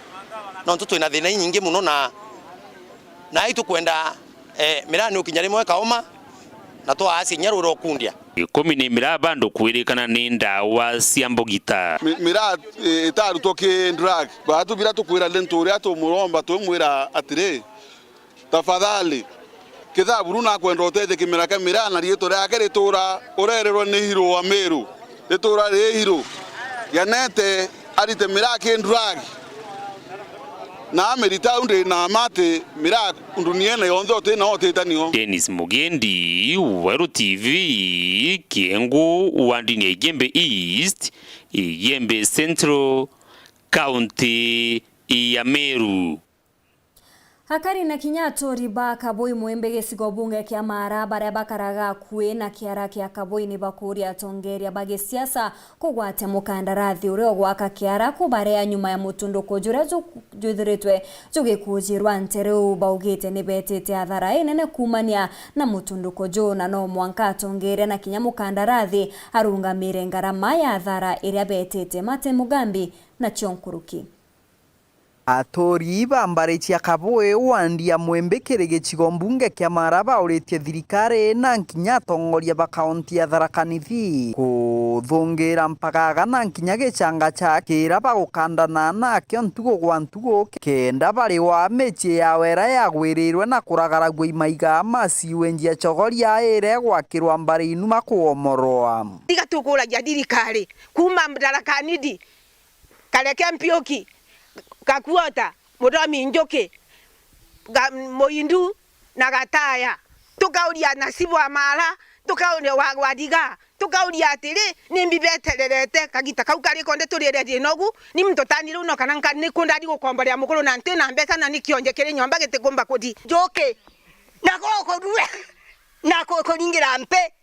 Nontu twina thina inyingi mono na, na itukwenda, eh, miraa ni ukinya rimwe ikauma na twaasia inya rwira ukundia. Ikumi ni miraa bandu kwirikana ni ndawa cia mbugita. Mi-, miraa, eh, itarutwo ki drug. Baatu bira tukwira ni ntu uria tumuromba twimwira atiri, tafadhali, kithabu riu nakwenda utethie kimera kia miraa na riitwa riake rituura urererwa ni Hiro wa Meru. Rituura ri Hiro. Yanete arite miraa ki drug. Na amerita au ndi na ma ati miraa nduniene yonthe uti na utita nio. Dennis Mugendi, Weru T V, Kiengu, wa ndini ya Igembe East, Igembe Central, County ya Meru. Akari na kinya aturi ba Kabui Mwembe gicigo bunge kia Mara, baria bakaraga akui na kiara kia Kabui, ni bakuria atongeria ba gisiasa kugwatia mukandarathi uria ugwaka kiara kubaria nyuma ya mutunduko juria ju-, juthiritwe jugikujirwa nte riu. Baugite ni betite athara inene kuumania na mutunduko juu, na no mwanka atongeria na kinya mukandarathi arungamire ngarama ya athara iria betite. Martin Mugambi nacio nkuruki. Aturi ba mbari cia Kabui, wandi ya Mwembe kiri gicigo mbunge kia Mara, bauritie thirikari na nkinya atongoria ba kaunti ya Tharaka Nithi kuthungira mpagaga na nkinya gicanga ca kiira bagukandana nakio ntugu gwa ntugu, kenda bariwa micii yao iria yagwirirwe na kuragaragua imaiga ma siwenji ya Chogoria iria igwakirwa mbari inuma kuomorwa. Tiga tukuragia thirikari kuuma Tharaka Nithi, Kareke Mpiuki, Gakuota, Muthomi Njuki, Ga-, Muindu na Gataya. Tukauria na Sibu wa Mara, tukauria wa, wa Thiga, tukauria atiri, nimbi betererete kagita kau kari konde turire thina ugu? Ni muntu tani riu no kana nka-, ni ku ndari gukomborea mukuru na nti na mbeca na ni kionje kiri nyomba gitikumba kuthi. Njuki, na gukurue, na ku-, kuringira mpi,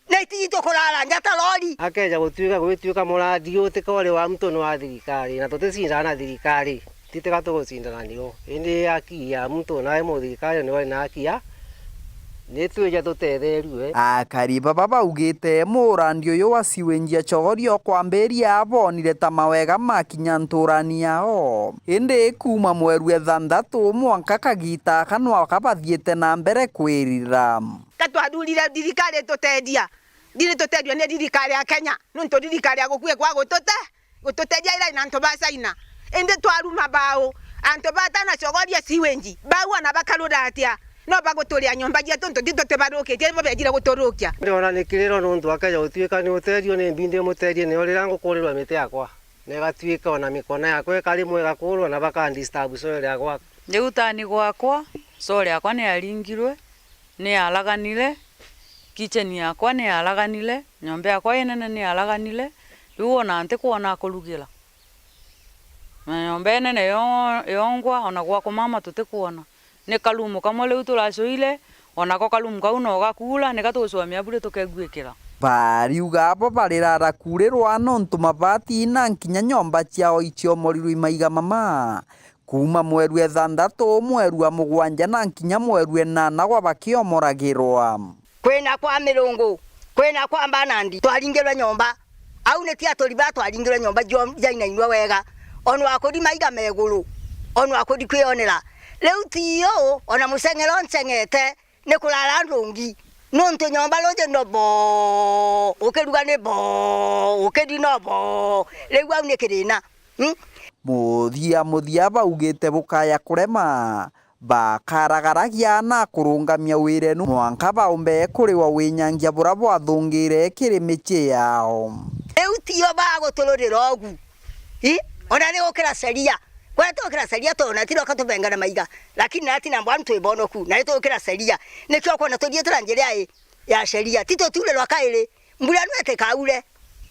na itiji tukurara nja ta lori. Akeja gutuika gwituika muradi utikore wa muntu ni wa thirikari, na tuticindana na thirikari, titiga tugucindana nio. Indi haki ya muntu nawe muthirikari niwe wina haki ya, ni twija tutetherue. Akari baba baugite murandi uyu wa siwenji ya Chogoria ukwambiria abonire ta mawega makinya nturani yao. Indi kuuma mweru e thanthatu mwanka kagita aka nwa kabathiite na mbere kwirira. Ka twathurire thirikari ituteethia, ndiri tuteethua ni thirikari ya Kenya, nontu thirikari ya gukue kwa gutute-, gututeethia ira na antu ba China. Indi twaruma bau, antu batana Chogoria siwenji, bau ona bakarura atia? No baguturia nyomba cietu, nontu ti tutibarukitie, bo bejire guturukia. Ndiona ni kiriro nontu akeja gutuika ni uteethio ni mbindi muteethie, nio riria ngukurirwa miti yakwa, na igatuika ona mikona yakwa ikari mwega kurwa na baka disturb soil yakwa. Riu tani gwakwa, soil yakwa ni yaringirwe, ni yalaganire, kitchen yakwa ni yalaganire, nyomba yakwa inene ni yalaganire, riu ona ntikwona kurugira. Na nyomba inene yo-, yongwa, ona gwa kumama tutikwona. Ni karumu kamwe riu turacuire, onako karumu kau no gakuura, nika tugucwamia buri tukeguikira. Bariuga abo barirara kuurirwa nontu mabati na nkinya nyomba ciao iciomorirwe imaiga mama. Kuuma mweru e thanthatu, mweru wa mugwanja na nkinya mweru e nana gwa bakiomoragirwa. Kwina kwa Mirungu, kwina kwa Mbanandi, twaringirwe nyomba. Au ni ti aturi ba twaringirwe nyomba cio jainainua wega. Onwa kuri maiga meguru, onwa kuri kwionera. Riu ti uu, ona muceng'ero nceng'ete, ni kurara ndungi. Nontu nyomba ruuji no boo, ukiruga ni boo, ukiri no boo. Riu au ni kirina. Hmm? Muthia muthia baugite bukaya kurema, bakaragaragia na kurungamia wirenu mwanka baumbe kuriwa winyangia bura bwathungire kiri micii yao. Riu tio bagutururira ugu. I? Ona ni gukira sheria. Kwona tugukira sheria, twona tiro katubengana maiga. Lakini nati na mbwanu twi bonoku, na ni tugukira sheria. Nikio kwona tuthiite na njira ya, ya sheria. Ti tuturirwa kairi. Mbura no itikaure.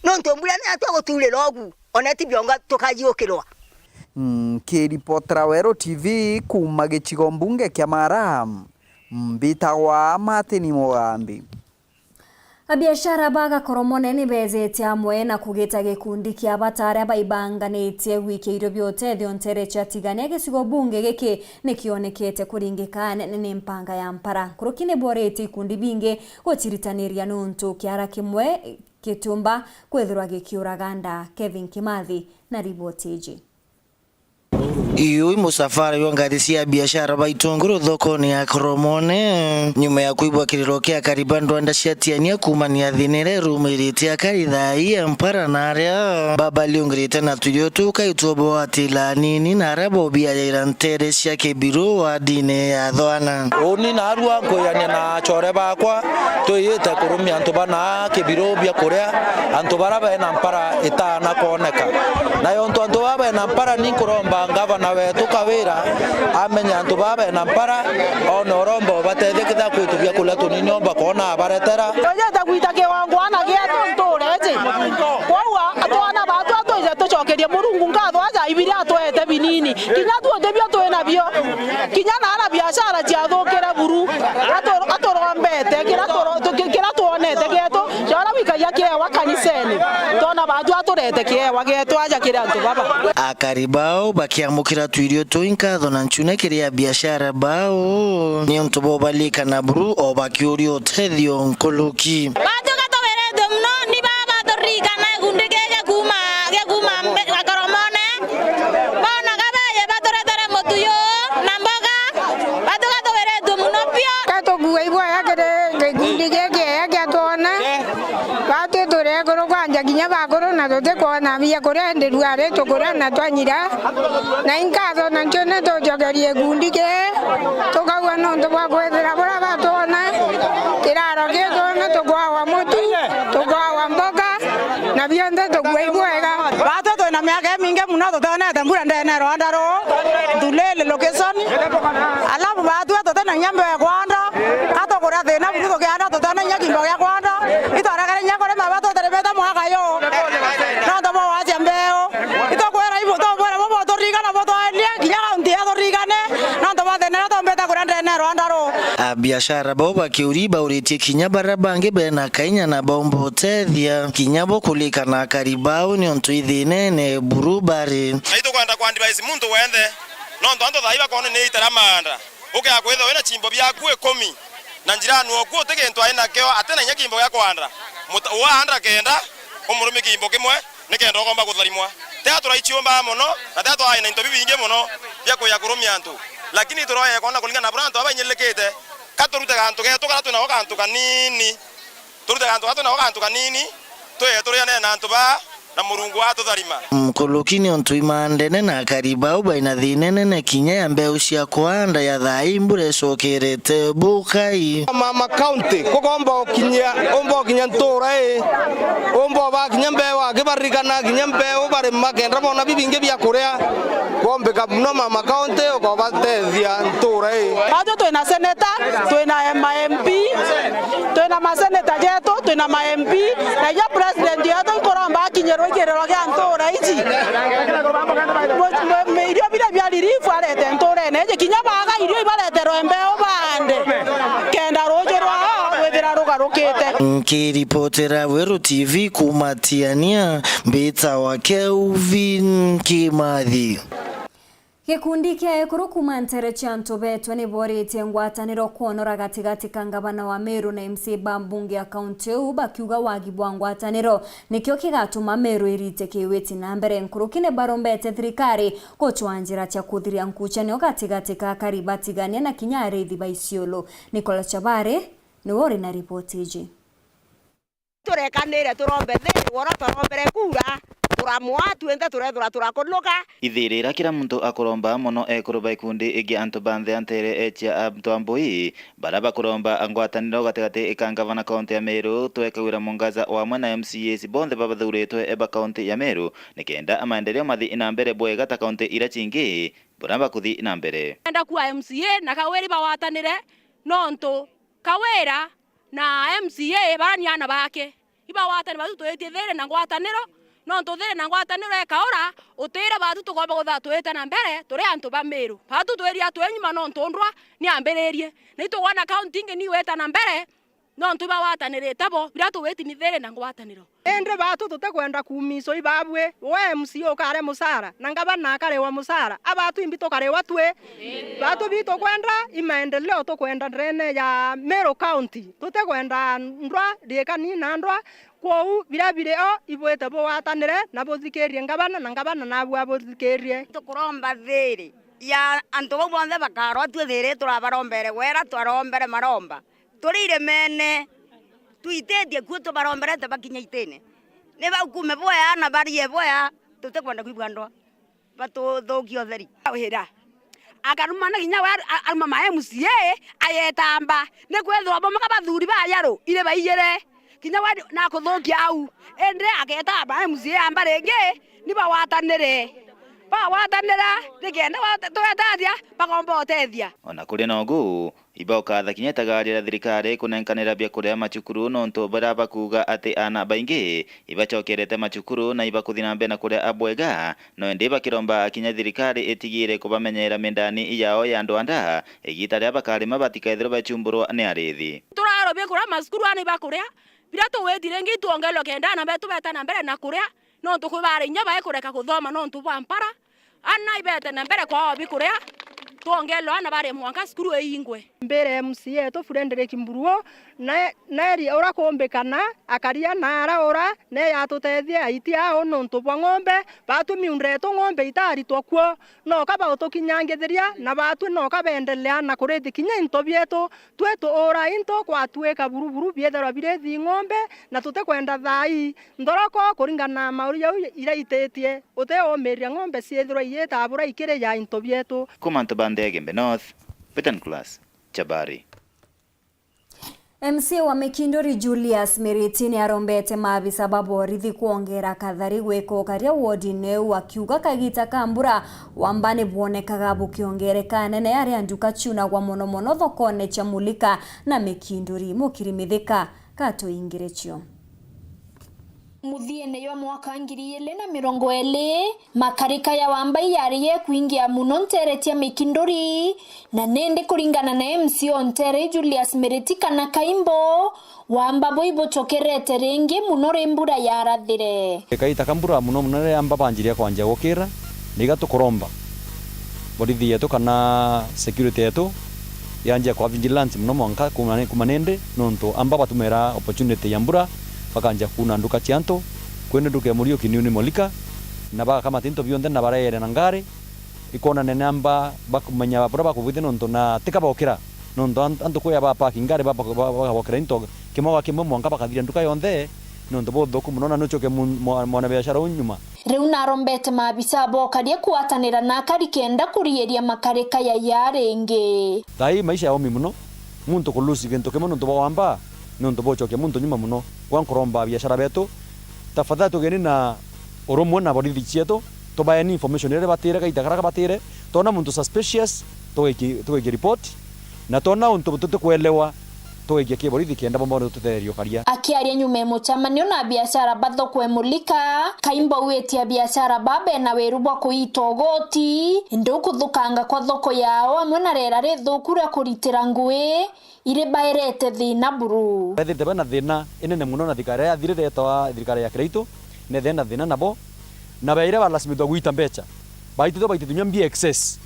Nontu mbura ni yatua guturira ugu, ona ti bionga tukajiukirwa. Nkiripotera Weru T V kuuma gicigo mbunge kia Mara, mbitagwa Martin Mugambi. Abiashara ba Gakoromone ni beejete amwe na kugita gikundi kia bata aria baibanganitie gwikia irio bia utethio nteere cia Tigania. Gicigo bunge giki ni kionekete kuringika anene ni mpanga ya mpara. Nkuruki ni boritie ikundi bingi guciritaniria nuntu kiara kimwe gitumba kwithirwa gikiuraga nda. Kevin Kimathi na riboti iji. Iu i musafara jwa ngari cia biashara ba itunguru thokone ya Koromone. Nyuma ya kwibwa kiriro kia Kariba ndwanda cia Tiania kuumania thina iria irumirite akari thaa ii Mpara na aria babaliungirite na turio tukaitwo bwatila anini na aria bobiajaira ntere cia Kibiru wadine ya Thwana. Uni naarua nkwiyania na achore bakwa, twiyite kurumia antu bana Kibiru bia kuria, antu bara bena mpara itaana kwoneka. Na yontu antu baba bena mpara, ni nkuromba ngavana wetu Kawira amenye antu baba bena mpara, one uromba ubatethia kethira kwitu bia kuria tunini omba kwona abaretera. Twejete gwita kiwangwana gietu ntuura iji. Kwou atwana batu atwije tucokerie Murungu nkatho aja ibiria atwete binini. Kinya tu utibio twi nabio. Kinya naara biashara ciathukire buru. Atu-, aturombete, kira turo-, tu-, ki-, kira twonete gietu, jora wikagia kiewa kanisene. Twona batu aturete kiewa gietu aja kiri antu baba. Akari bao bakiamukira twirio tui nkatho na ncune kiri abiashara bao, niuntu bo balikana buru o bakiuria utethio nkuruki. Batu gatubiritue mono, ni baba baturirikana gikundi giki gikuuma, gikuuma mbe-, Koromone. Bonaga beeje baturetere mutu juu na mboga, batu gatubiritue mono biu. Ka tukuua ibwega kiri gikundi giki kiega kiatwona. Batwi turi ekuru kwanja kinya bakuru na tutikwona bia kuria, indi ruari tukuria na twanyira. Na inkatho na nkio ni tucokerie gikundi kii, tukauga nontu bwa kwithira buria batwona kiraro gitwona, tukwawa mutu, tukwawa mboga, na bionthe tukua ibwega. Batwi twina miaka imingi mono tutonete mbura ndene ya rwanda ruu, Ndulili location. Alafu batwi tutina inya mbeu ya kwanda, ka tukuria thina buru tukianda tutina inya kimbo gia kwanda. Itwaregere inya kurima, batwi turimite mwaka yu nontu bwa wacia mbeu. Itukwira ibu, tukwira bo boturirikana, botuendia, kinya kaunti yaturirikane, nontu bwa thina iria tumbite kuria ndene ya rwanda ruu. Abiashara bao bakiuri bauritie kinya baria bangi bena kainya na baumba utethia, kinya bo kulika na akari bao niuntu ithinene buru bari. Na itukwenda ku advise muntu wenthe, nontu antu thaa ii bakona ni itara maanda. Ukea kwithirwa wina chimbo biaku ikumi, na njirani oku uti gintu ai nakio, ati na inya kimbo gia kwanda. Muta-, uaanda kenda, umurumie kimbo kimwe, nikenda ukomba kutharimwa. Tia turaichiumba mono, na tia twaina into bibingi mono bia kuya kurumia antu. Lakini turoye kwona kuringana na buria antu aba bainyirikite, ka turute gantu getu karia twinako gantu kanini. Turute gantu gatu nako gantu kanini, tuye turiane na antu baa, na Murungu atutharima. Nkuruki niuntu imaandene na akari bau baina thina inene kinya ya mbeu cia kwanda ya thaa ii mbura icokerete bukai. Mama County, kukomba ukinyia, umba ukinya ntura ii, umba ubakinya mbeu akibaririkana kinya mbeu barima kenda bona bibingi bia kuria, kwombika mono Mama County ukobatethia ntura ii. Batu twina seneta, twina ma M P, twina maseneta jetu, twina ma M P, na inya president yetu nkuromba akinyirwe ikiriro gia ntura iji. Mu-, mu-, irio biria bia relief arete nturene iji, kinya baga irio ibareterwe mbeu baande, kenda ruuji rwao rwithira rugarukite. Nkiripotera Weru T V kuuma Tiania, mbitawa Kelvin Kimathi. Gikundi kia ekuru kuuma nteere cia antu beetwe ni booritie ngwataniro kwonora gatigati ka ngavana wa Meru na M C A ba mbunge ya kaunti iu, bakiuga wagi bwa ngwataniro nikio kigatuma Meru irite kiwiti na mbere. Nkuruki ni barombete thirikari gucwaa njira cia kuthiria nkucanio gatigati ka akari ba Tigania na kinya ariithi ba Isiolo. Nicholas Chabari niwe uri na ripoti iji. Turekanire turombe thiiri, wora twarombere kuura, turamwaa, twinthe turethirwa turakunuka. Ithiirira kira muntu akuromba mono ekuru ba ikundi ingi antu ba nthi ya nteere cia antu a mbui, baria bakuromba ngwataniro gatigati ka ngavana kaunti ya Meru, Kawira Mwangaza, o amwe na M C As bonthe babathuritwe ba kaunti ya Meru, nikenda maendeleo mathi na mbere bwega ta kaunti iria cingi, buria bakuthi na mbere. Enda kuuga M C A na Kawira ibagwatanire, nontu Kawira na M C A bara ni aana baake. Ibagwatane batu twitie thiiri na ngwataniro, nontu thiiri na ngwataniro ikaura, utiira batu tukomba kwithirwa twite na mbere turi antu ba Meru. Batu twiria twi nyuma nontu ndwa ni ambiririe. Na itukwona kaunti ingi ni igwita na mbere, nontu ibagwatanirite bo, biria tuwiti ni thiiri na ngwataniro. Indi batu tutikwenda kuumiswa ibabui, we M C A ukare mucara, na ngavana akariwa mucara, a batu imbi tukariwa twi. Batu bi tukwenda i maendeleo, tukwenda ndene ya Meru County. Tutikwenda ndwa riikani na ndwa Kwou biria biri o ibwite bugwatanire na buthikirie ngabana, na ngabana nabu abuthikirie. Tukuromba thiiri ya antu bau bonthe bakarwa, tui thiiri turabarombere wera, twarombere maromba. Turi irimene, twititie kuo tubaromberete bakinya itine. Ni baukume bwea na barie bwea, tutikwenda kwigua ndwa. Batuthukia utheri. Wira. Akarumana kinya we aru-, a-, aruma ma M C A, ayetamba. Ni kwithirwa bamwe ka bathuri ba Yaru, iri baiyire. Kinya we nakuthukia au. Indi agetamba M C A amba ringi, ni bagwatanire. Bagwatanira, nikenda wate-, twetethia, bagomba utethia. Ona kuri na ugu, ibaukatha kinya itagaria ria thirikari kunenkanira biakuria macukuru, nontu baria bakuuga ati aana baingi ibacokerete macukuru na ibakuthi na mbere na kuria abwega, no indi bakiromba kinya thirikari itigire kubamenyera mindani yao ya ndwanda, igita riria bakarima batikethirwe bachumburwa ni arithi. Turarobia kuria macukuru aana ibakuria, biria tugwiti ringi itwongerwe kenda aana betu beta na mbere na kuria, nontu kwi bari inya baikureka kuthoma nontu bwa mpara. Aana ibete na mbere kwao bikuria, twongerwe aana barie mwanka cukuru iingwe. Mbire M C A etu Frederick Mburuo, na, na eri uria kumbikana, akaria na araura, na yatutethia aiti au nontu bwa ng'ombe, batu miunda yetu ng'ombe itaritwa kuo, noka bautukinyangithiria, na batu noka beendelea na kurithi kinya into bietu, twi tuura into gwatuika buruburu biethirwa birithi ng'ombe, na tutikwenda thaa ii nthoroko kuringana na mauri jau iraititie. Utiumiria ng'ombe ciithirwa igitabura ikiriya into bietu. Kuma Ntuba Nthege Gembe North, Peter Nicholas, Chabari. M C A wa Mikinduri Julius Miriti ni arombete maabisa ba borithi kwongera kathari gwika ukaria wodine iu, akiuga kagita ka mbura wamba ni bwonekaga bukiongereka, anene aria nduka ciunagwa mono mono thokone cia Mulika na Mikinduri. Mukiri Mithika. Katuingire cio. Muthiene jwa mwaka ngiri igiri na mirongo iri, makarika ya wamba iyari yekwingia mono nteere cia Mikinduri, na nindi kuringana na M C A o nteere Julius Miriti kana Kaimbo, wamba bui bucokerete ringi mono ri mbura yarathire. Kaita ka mbura mono mono riria amba banjiria kwanjia gukira, na iga tukuromba borithi yetu kana security yetu yanjia kwa vigilance mono mwanka kuma, kuma nindi, nontu amba batumira opportunity ya mbura, bakanjia kuuna nduka cia antu, kwindi nduka ya Muriuki niu ni Mulika, na bagakamata into bionthe na bareere na ngari, ikonania ni amba bakumenya buria bakubwithia nontu na tika bokira, nontu an-, antu kuya ba park ngari ba-, ba-, ba-, bagabokera into kimwe gwa kimwe mwanka bakathiria nduka yonthe, nontu buthuku mono na nucoke mu-, mwa-, mwana biashara u nyuma. Riu narombete maabisa bokarie kugwatanira na akari kenda kurigiria makarika ya yaa ringi. Thaa ii maisha yaumi mono, muntu ku lose gintu kimwe nontu bwa wamba, nontu bwa ucokia muntu nyuma mono. Kwa nkuromba biashara betu, tafadhali tugeni na urumwe na borithi cietu, tubaeni information iria batire, gaita karia kabatire, twona muntu suspicious, tugaikie, tugaikie report, na twona untu tutikuelewa, tugaikia ki borithi kenda bomba ni tutetheria ukaria. Akiaria nyuma ya mucemanio na abiashara ba thoko e Mulika, Kaimbo augitie abiashara ba bena wiru bwa kuita ugoti, indi ukuthukanga kwa thoko yao amwe na riera rithuku ria kuritira ngui iribairete thina buru. Bethirite bena thina inene mono na thirikari iria yathirite yetagwa thirikari ya Kiraitu, nethire na thina nabo, na baire balasimithwa gwita mbecha. Baitithwa baitithwa inya mbia excess.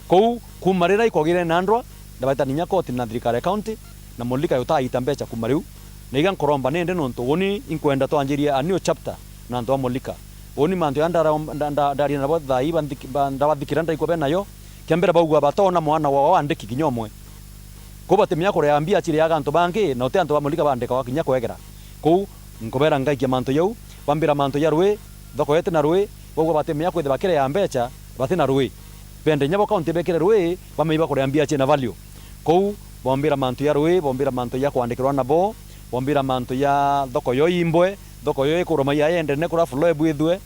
Kou, kuma riria ikogire na ndwa, ndabaita ninya koti na thirikari ya county, na Mulika yutaita mbecha kuma riu. Na iga nkuromba nindi nontu uni inkwenda twanjirie a new chapter na antu a Mulika. Uni mantu ya ndara-, nda-, nda-, ndaria nabo thaa ii banthik-, ba-, ndabathikira ndaigua benayo. Kia mbere baugua batona mwana wao andiki kinya umwe. Kou batimenya kuria mbia ciriaga antu bangi, na uti antu ba Mulika bandikawa kinya kwegera. Kou, nkubera ngaikia mantu jau, bambira mantu ja rui, thoko iti na rui, baugua batimenya kwithirwa bakirea mbecha, bati na rui. Benda inya bo county bekire rui, bamenya ibakuria mbia cina value. Kou, bombira mantu ja rui, bombira mantu ja kwandikirwa nabo, bombira mantu ja thoko yo imbwe, thoko yo ikuruma ya yendene kuria floor ibwithue,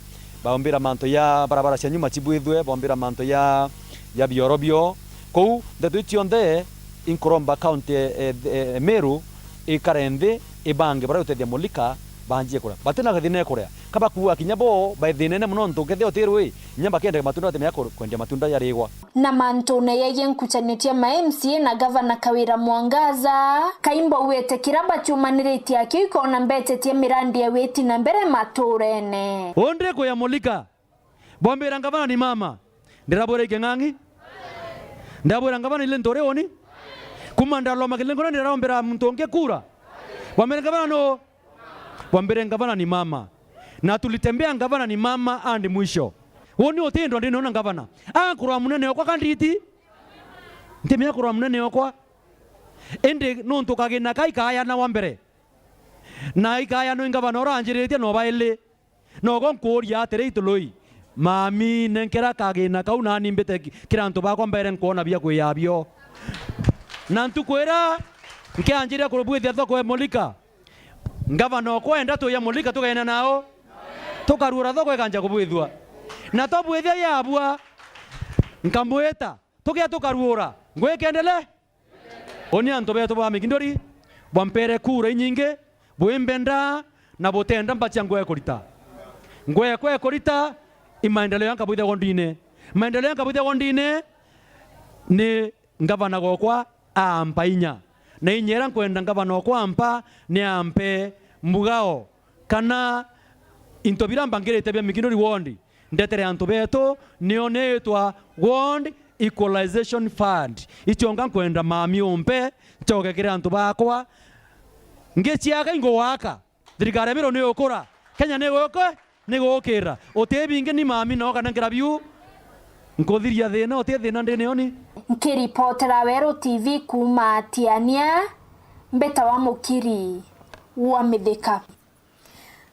bombira mantu ja barabara cia nyuma cibwithue, bombira mantu ja, ja bioro bio. Kou, ndeto ici cionthe, inkuromba county, eh, eh, Meru, ikare nthi, ibange baria utethia Mulika, banjie kuria. Bati na thina ya kuria. Ka bakuuga kinya bo, baithinene mono nontu kethia uti rui, inya bakendeka matunda batimenya ku-, kwendia matunda jarigwa. Na mantune jegie nkucanio cia ma M C A na Gavana Kawira Mwangaza, Kaimbo augite kiria bacumaniritie akio ikona mbecha cia mirandi ya witi na mbere maturene. Undi kuya Mulika, bombira ngavana ni mama, ndirabwira iking'ang'i, ndabwira ngavana ile nturi uni, kuma ndaloma kilingona ndirarombera muntu ungi kura, bombira ngavana nu, Kwa mbere ngavana ni mama. Na tulitembea ngavana ni mama hadi mwisho. Woni utindwa ndinona ngavana. Akurwa munene okwa kanditi. Ntimenya kurwa munene okwa. Indi nuntu kagina kai kayana wa mbere. Na ikayana i ngavana uranjiritie no baili. Nogo nkuuria atiri itului. Mami nenkera kagina kau nani mbite ki-, kira antu bakwa mbere nkwona bia kwiyabio. Na ntuku ira nkianjiria kurubwithia thoko e Mulika. Ngavana okwa enda tuya Mulika tugene nao. Tukaruura thoko ikanja kubwithua. Na twabwithia yabua. Nkamwita. Tugia tukaruura. Ngwikendele. Uni antu betu ba Mikinduri, bwampere kura inyingi, bwimbenda na butenda mbacia ngwe kurita. Ngwe kwe kurita, i maendeleo ya nkabwithia wondine. Maendeleo ya nkabwithia wondine ni ngavana gokwa ampa inya. Na inya ira nkwenda ngavana okwa ampa ni ampe mbugao kana into bira mbangirite bia Mikinduri ward. Ndetere antu betu, nio niitwa Ward Equalization Fund. Icio nga nkwenda mami umpe, ncoke kiri antu bakwa. Ngiciaka ingwaka. Thirikari ya Meru ni ukura. Kenya ni guku, ni gukira. Uti bingi ni mami no kana nkira biu. Nkuthiria thina, uti thina ndini oni. Nkiripotera Weru T V kuuma Tiania, mbitawa Mukiri wa Mithika.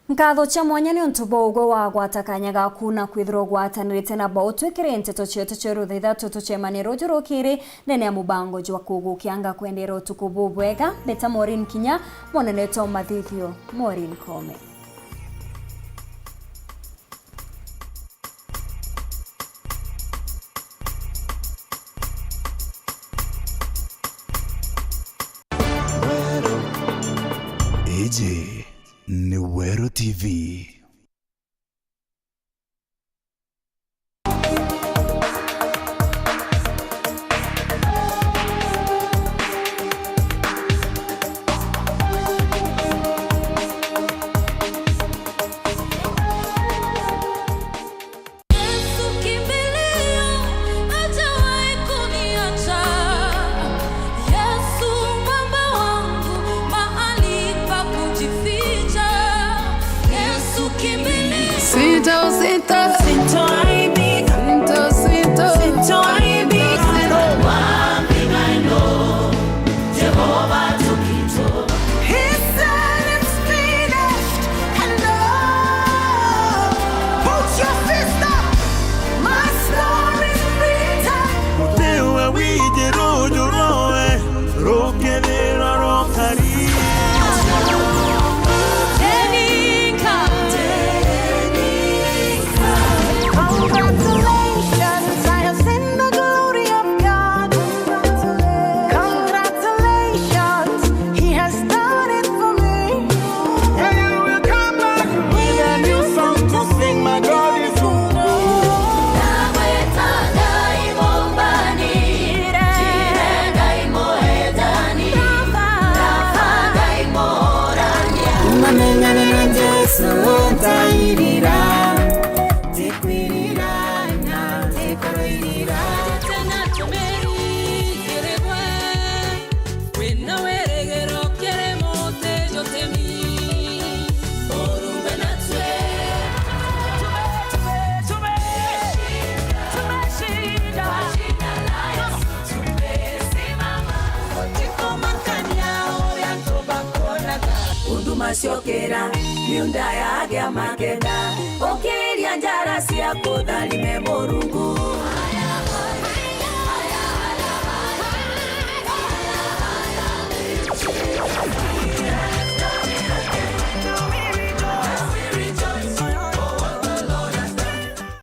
Nkatho cia mwanya niuntu bwa ugwe wagwata kanya gaku na kwithirwa ugwatanirite na bo. Twikire nteto cietu cia rutha ithatu tucemanie ruju rukiri ndene ya mubango jwa kugukia. Ngakwendera utuku bubwega. Mbeta Maureen Kinya, mwanene to mathithio Maureen Kome. Iji ni Weru T V. Yesu kimbilio, hajawahi kuniacha. Yesu mwamba wangu, mahali pa kujificha. Yesu kimbilio. Sita, sita. Sitoaibika. Sito, sito. Sitoaibika. Wapi maendo? Jehovah tukitoa. He said it's finished. And oh, put your fist up. My story's written. Mutewe wiji ruju rwawe rukethirwa rukari. Tenika. Congratulations, I have seen the glory of God. Congratulations, He has done it for me. And you will come back with a new song to sing, my God is good. Namenyane na Jesu, ntairira. Tikwirira na tikoroirira. Tena tumeri kiri gwe, wina wirigiro kiri muti jutemi. Urumbe natwe. Tume, tume, tume. Tumeshinda. Tumesimama. Utikomakania uria antu bakonaga. Undu maciokera, miunda yagia makenda. Ukiria njara cia kutharime Murungu.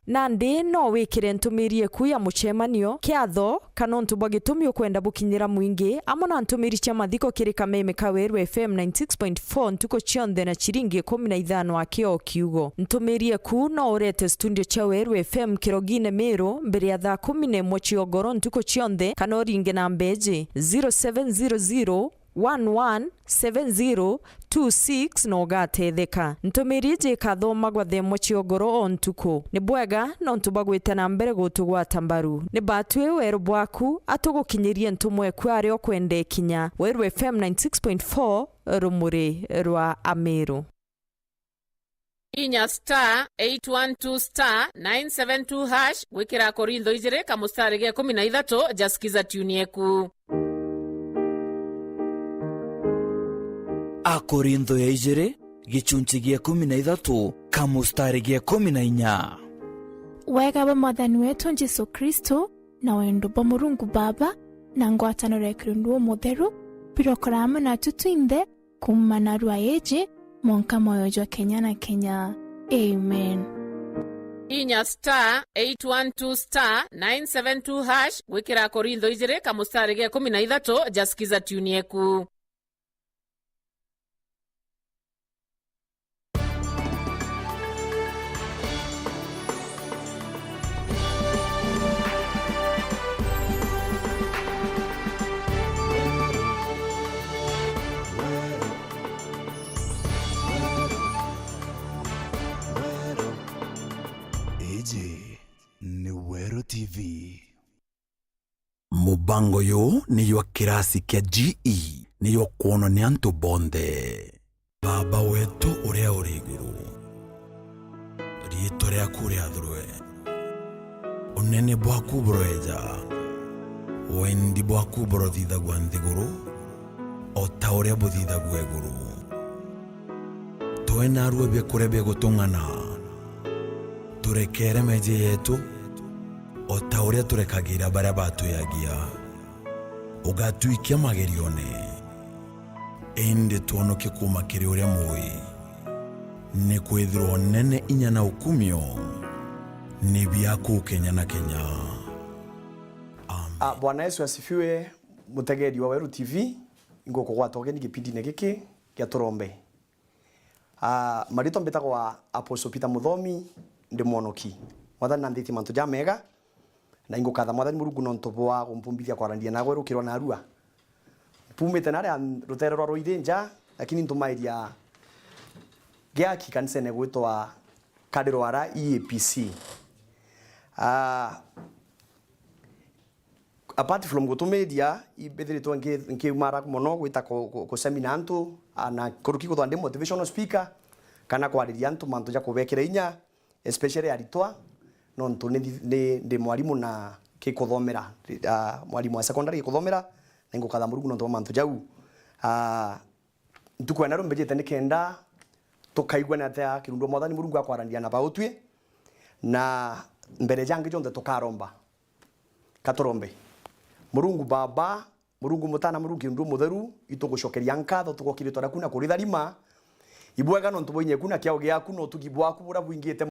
Nandi no wikire ntumiri eku ya mucemanio, kiatho, kana untu bwa gitumi ukwenda bukinyira mwingi, amwe na ntumiri cia mathiko kiri kameme ka Weru F M ninety six point four ntuku cionthe na ciringi ikumi na ithano aki o kiugo. Ntumiri eku no urete studio cia Weru F M Kirogine Miru mbere ya thaa kumi na imwe cia ugoro ntuku cionthe, kana uringe namba iji, zero seven zero zero, one one seven zero two six, na ugatetheka. Ntumiri iji ikathomagwa thaa imwe cia ugoro o ntuku. Ni bwega nontu bwa gwita na mbere gutugwata mbaru. Ni batwi weru bwaku, atugukinyirie ntumwa eku aria ukwenda ikinya. Weru F M ninety six point four, rumuri rwa Amiru. Inya star eight one two star nine seven two hash gwikira Akorintho ijiri kamustari ga ikumi na ithatu ja Skiza tune yeku. Akorintho ya ijiri, gichunchi gia ikumi na ithatu, kamustari ga ikumi na inya. Wega bwa Mwathani wetu Jesu Kristo, na wendo bwa Murungu Baba, na ngwataniro ya Kirundu Umutheru, birokora amwe natu twinthe, kuuma narua iji, mwanka mwoyo jwa kenya na kenya. Amen. Inya star eight one two star nine seven two hash gwikira Akorintho ijiri kamustari ga ikumi na ithatu ja Skiza tune yeku. Iji ni Weru T V. Mubango uyu ni jwa kirasi kia G E, ni jwa kwonwa ni antu bonthe. Baba wetu uria uri iguru, riitwa riaku riathurwe, unene bwaku buroeja, wendi bwaku burothithagua nthiguru, o ta uria buthithagua iguru. Twe narua biakuria bia gutung'ana, turekere meeji yetu, o ta uria turekagira baria batwiagia. Ugatwikia magerione, indi twonokie kuuma kiri uria mui. Nikwithirwa unene, inya na ukumio ni biaku kenya na kenya. Amen. Ah, Bwana Yesu asifiwe, mutegeri wa Weru T V, ingukugwata ugeni gipindine giki gia turombe. Ah, maritwa mbitagwa Apostle Peter Muthomi, ndi mwonoki. Mwathani nanthithie mantu jamega, na ingukatha Mwathani Murungu nontu bwa kumpumbithia kwaraniria nagwe rukirwa narua. Mpumite naria rutere rwa Ruiri nja, lakini ntumairia giaki kanisene gwitwa Kadirwara E A P C. Ah, apart from gutumiria, imbithiritwe nki-, nkiumara mono gwita ku-, ku-, kusemina antu, ah, na nkuruki kwithwa ndi motivational speaker, kana kwariria antu mantu ja kubekira inya, especially aritwa, nontu ni, ni, ndi mwarimu na gikuthomera, ah, mwarimu wa secondary gikuthomera, na ingukatha Murungu nontu bwa mantu jau. Ah, Ntuku ya naru mbijite nikenda tukaigua ni atia Kirundu wa Mwathani Murungu akwaraniria na bautwi, na mbere jangi jonthe tukaromba. Katurombe. Murungu Baba, Murungu Mutana, Murungu Kirundu Mutheru, itugucokeria nkatho tugokiritwa riaku na kuritharima. Ibwega nontu bwa inya eku na kiao giaku na utugi bwaku buria bwingite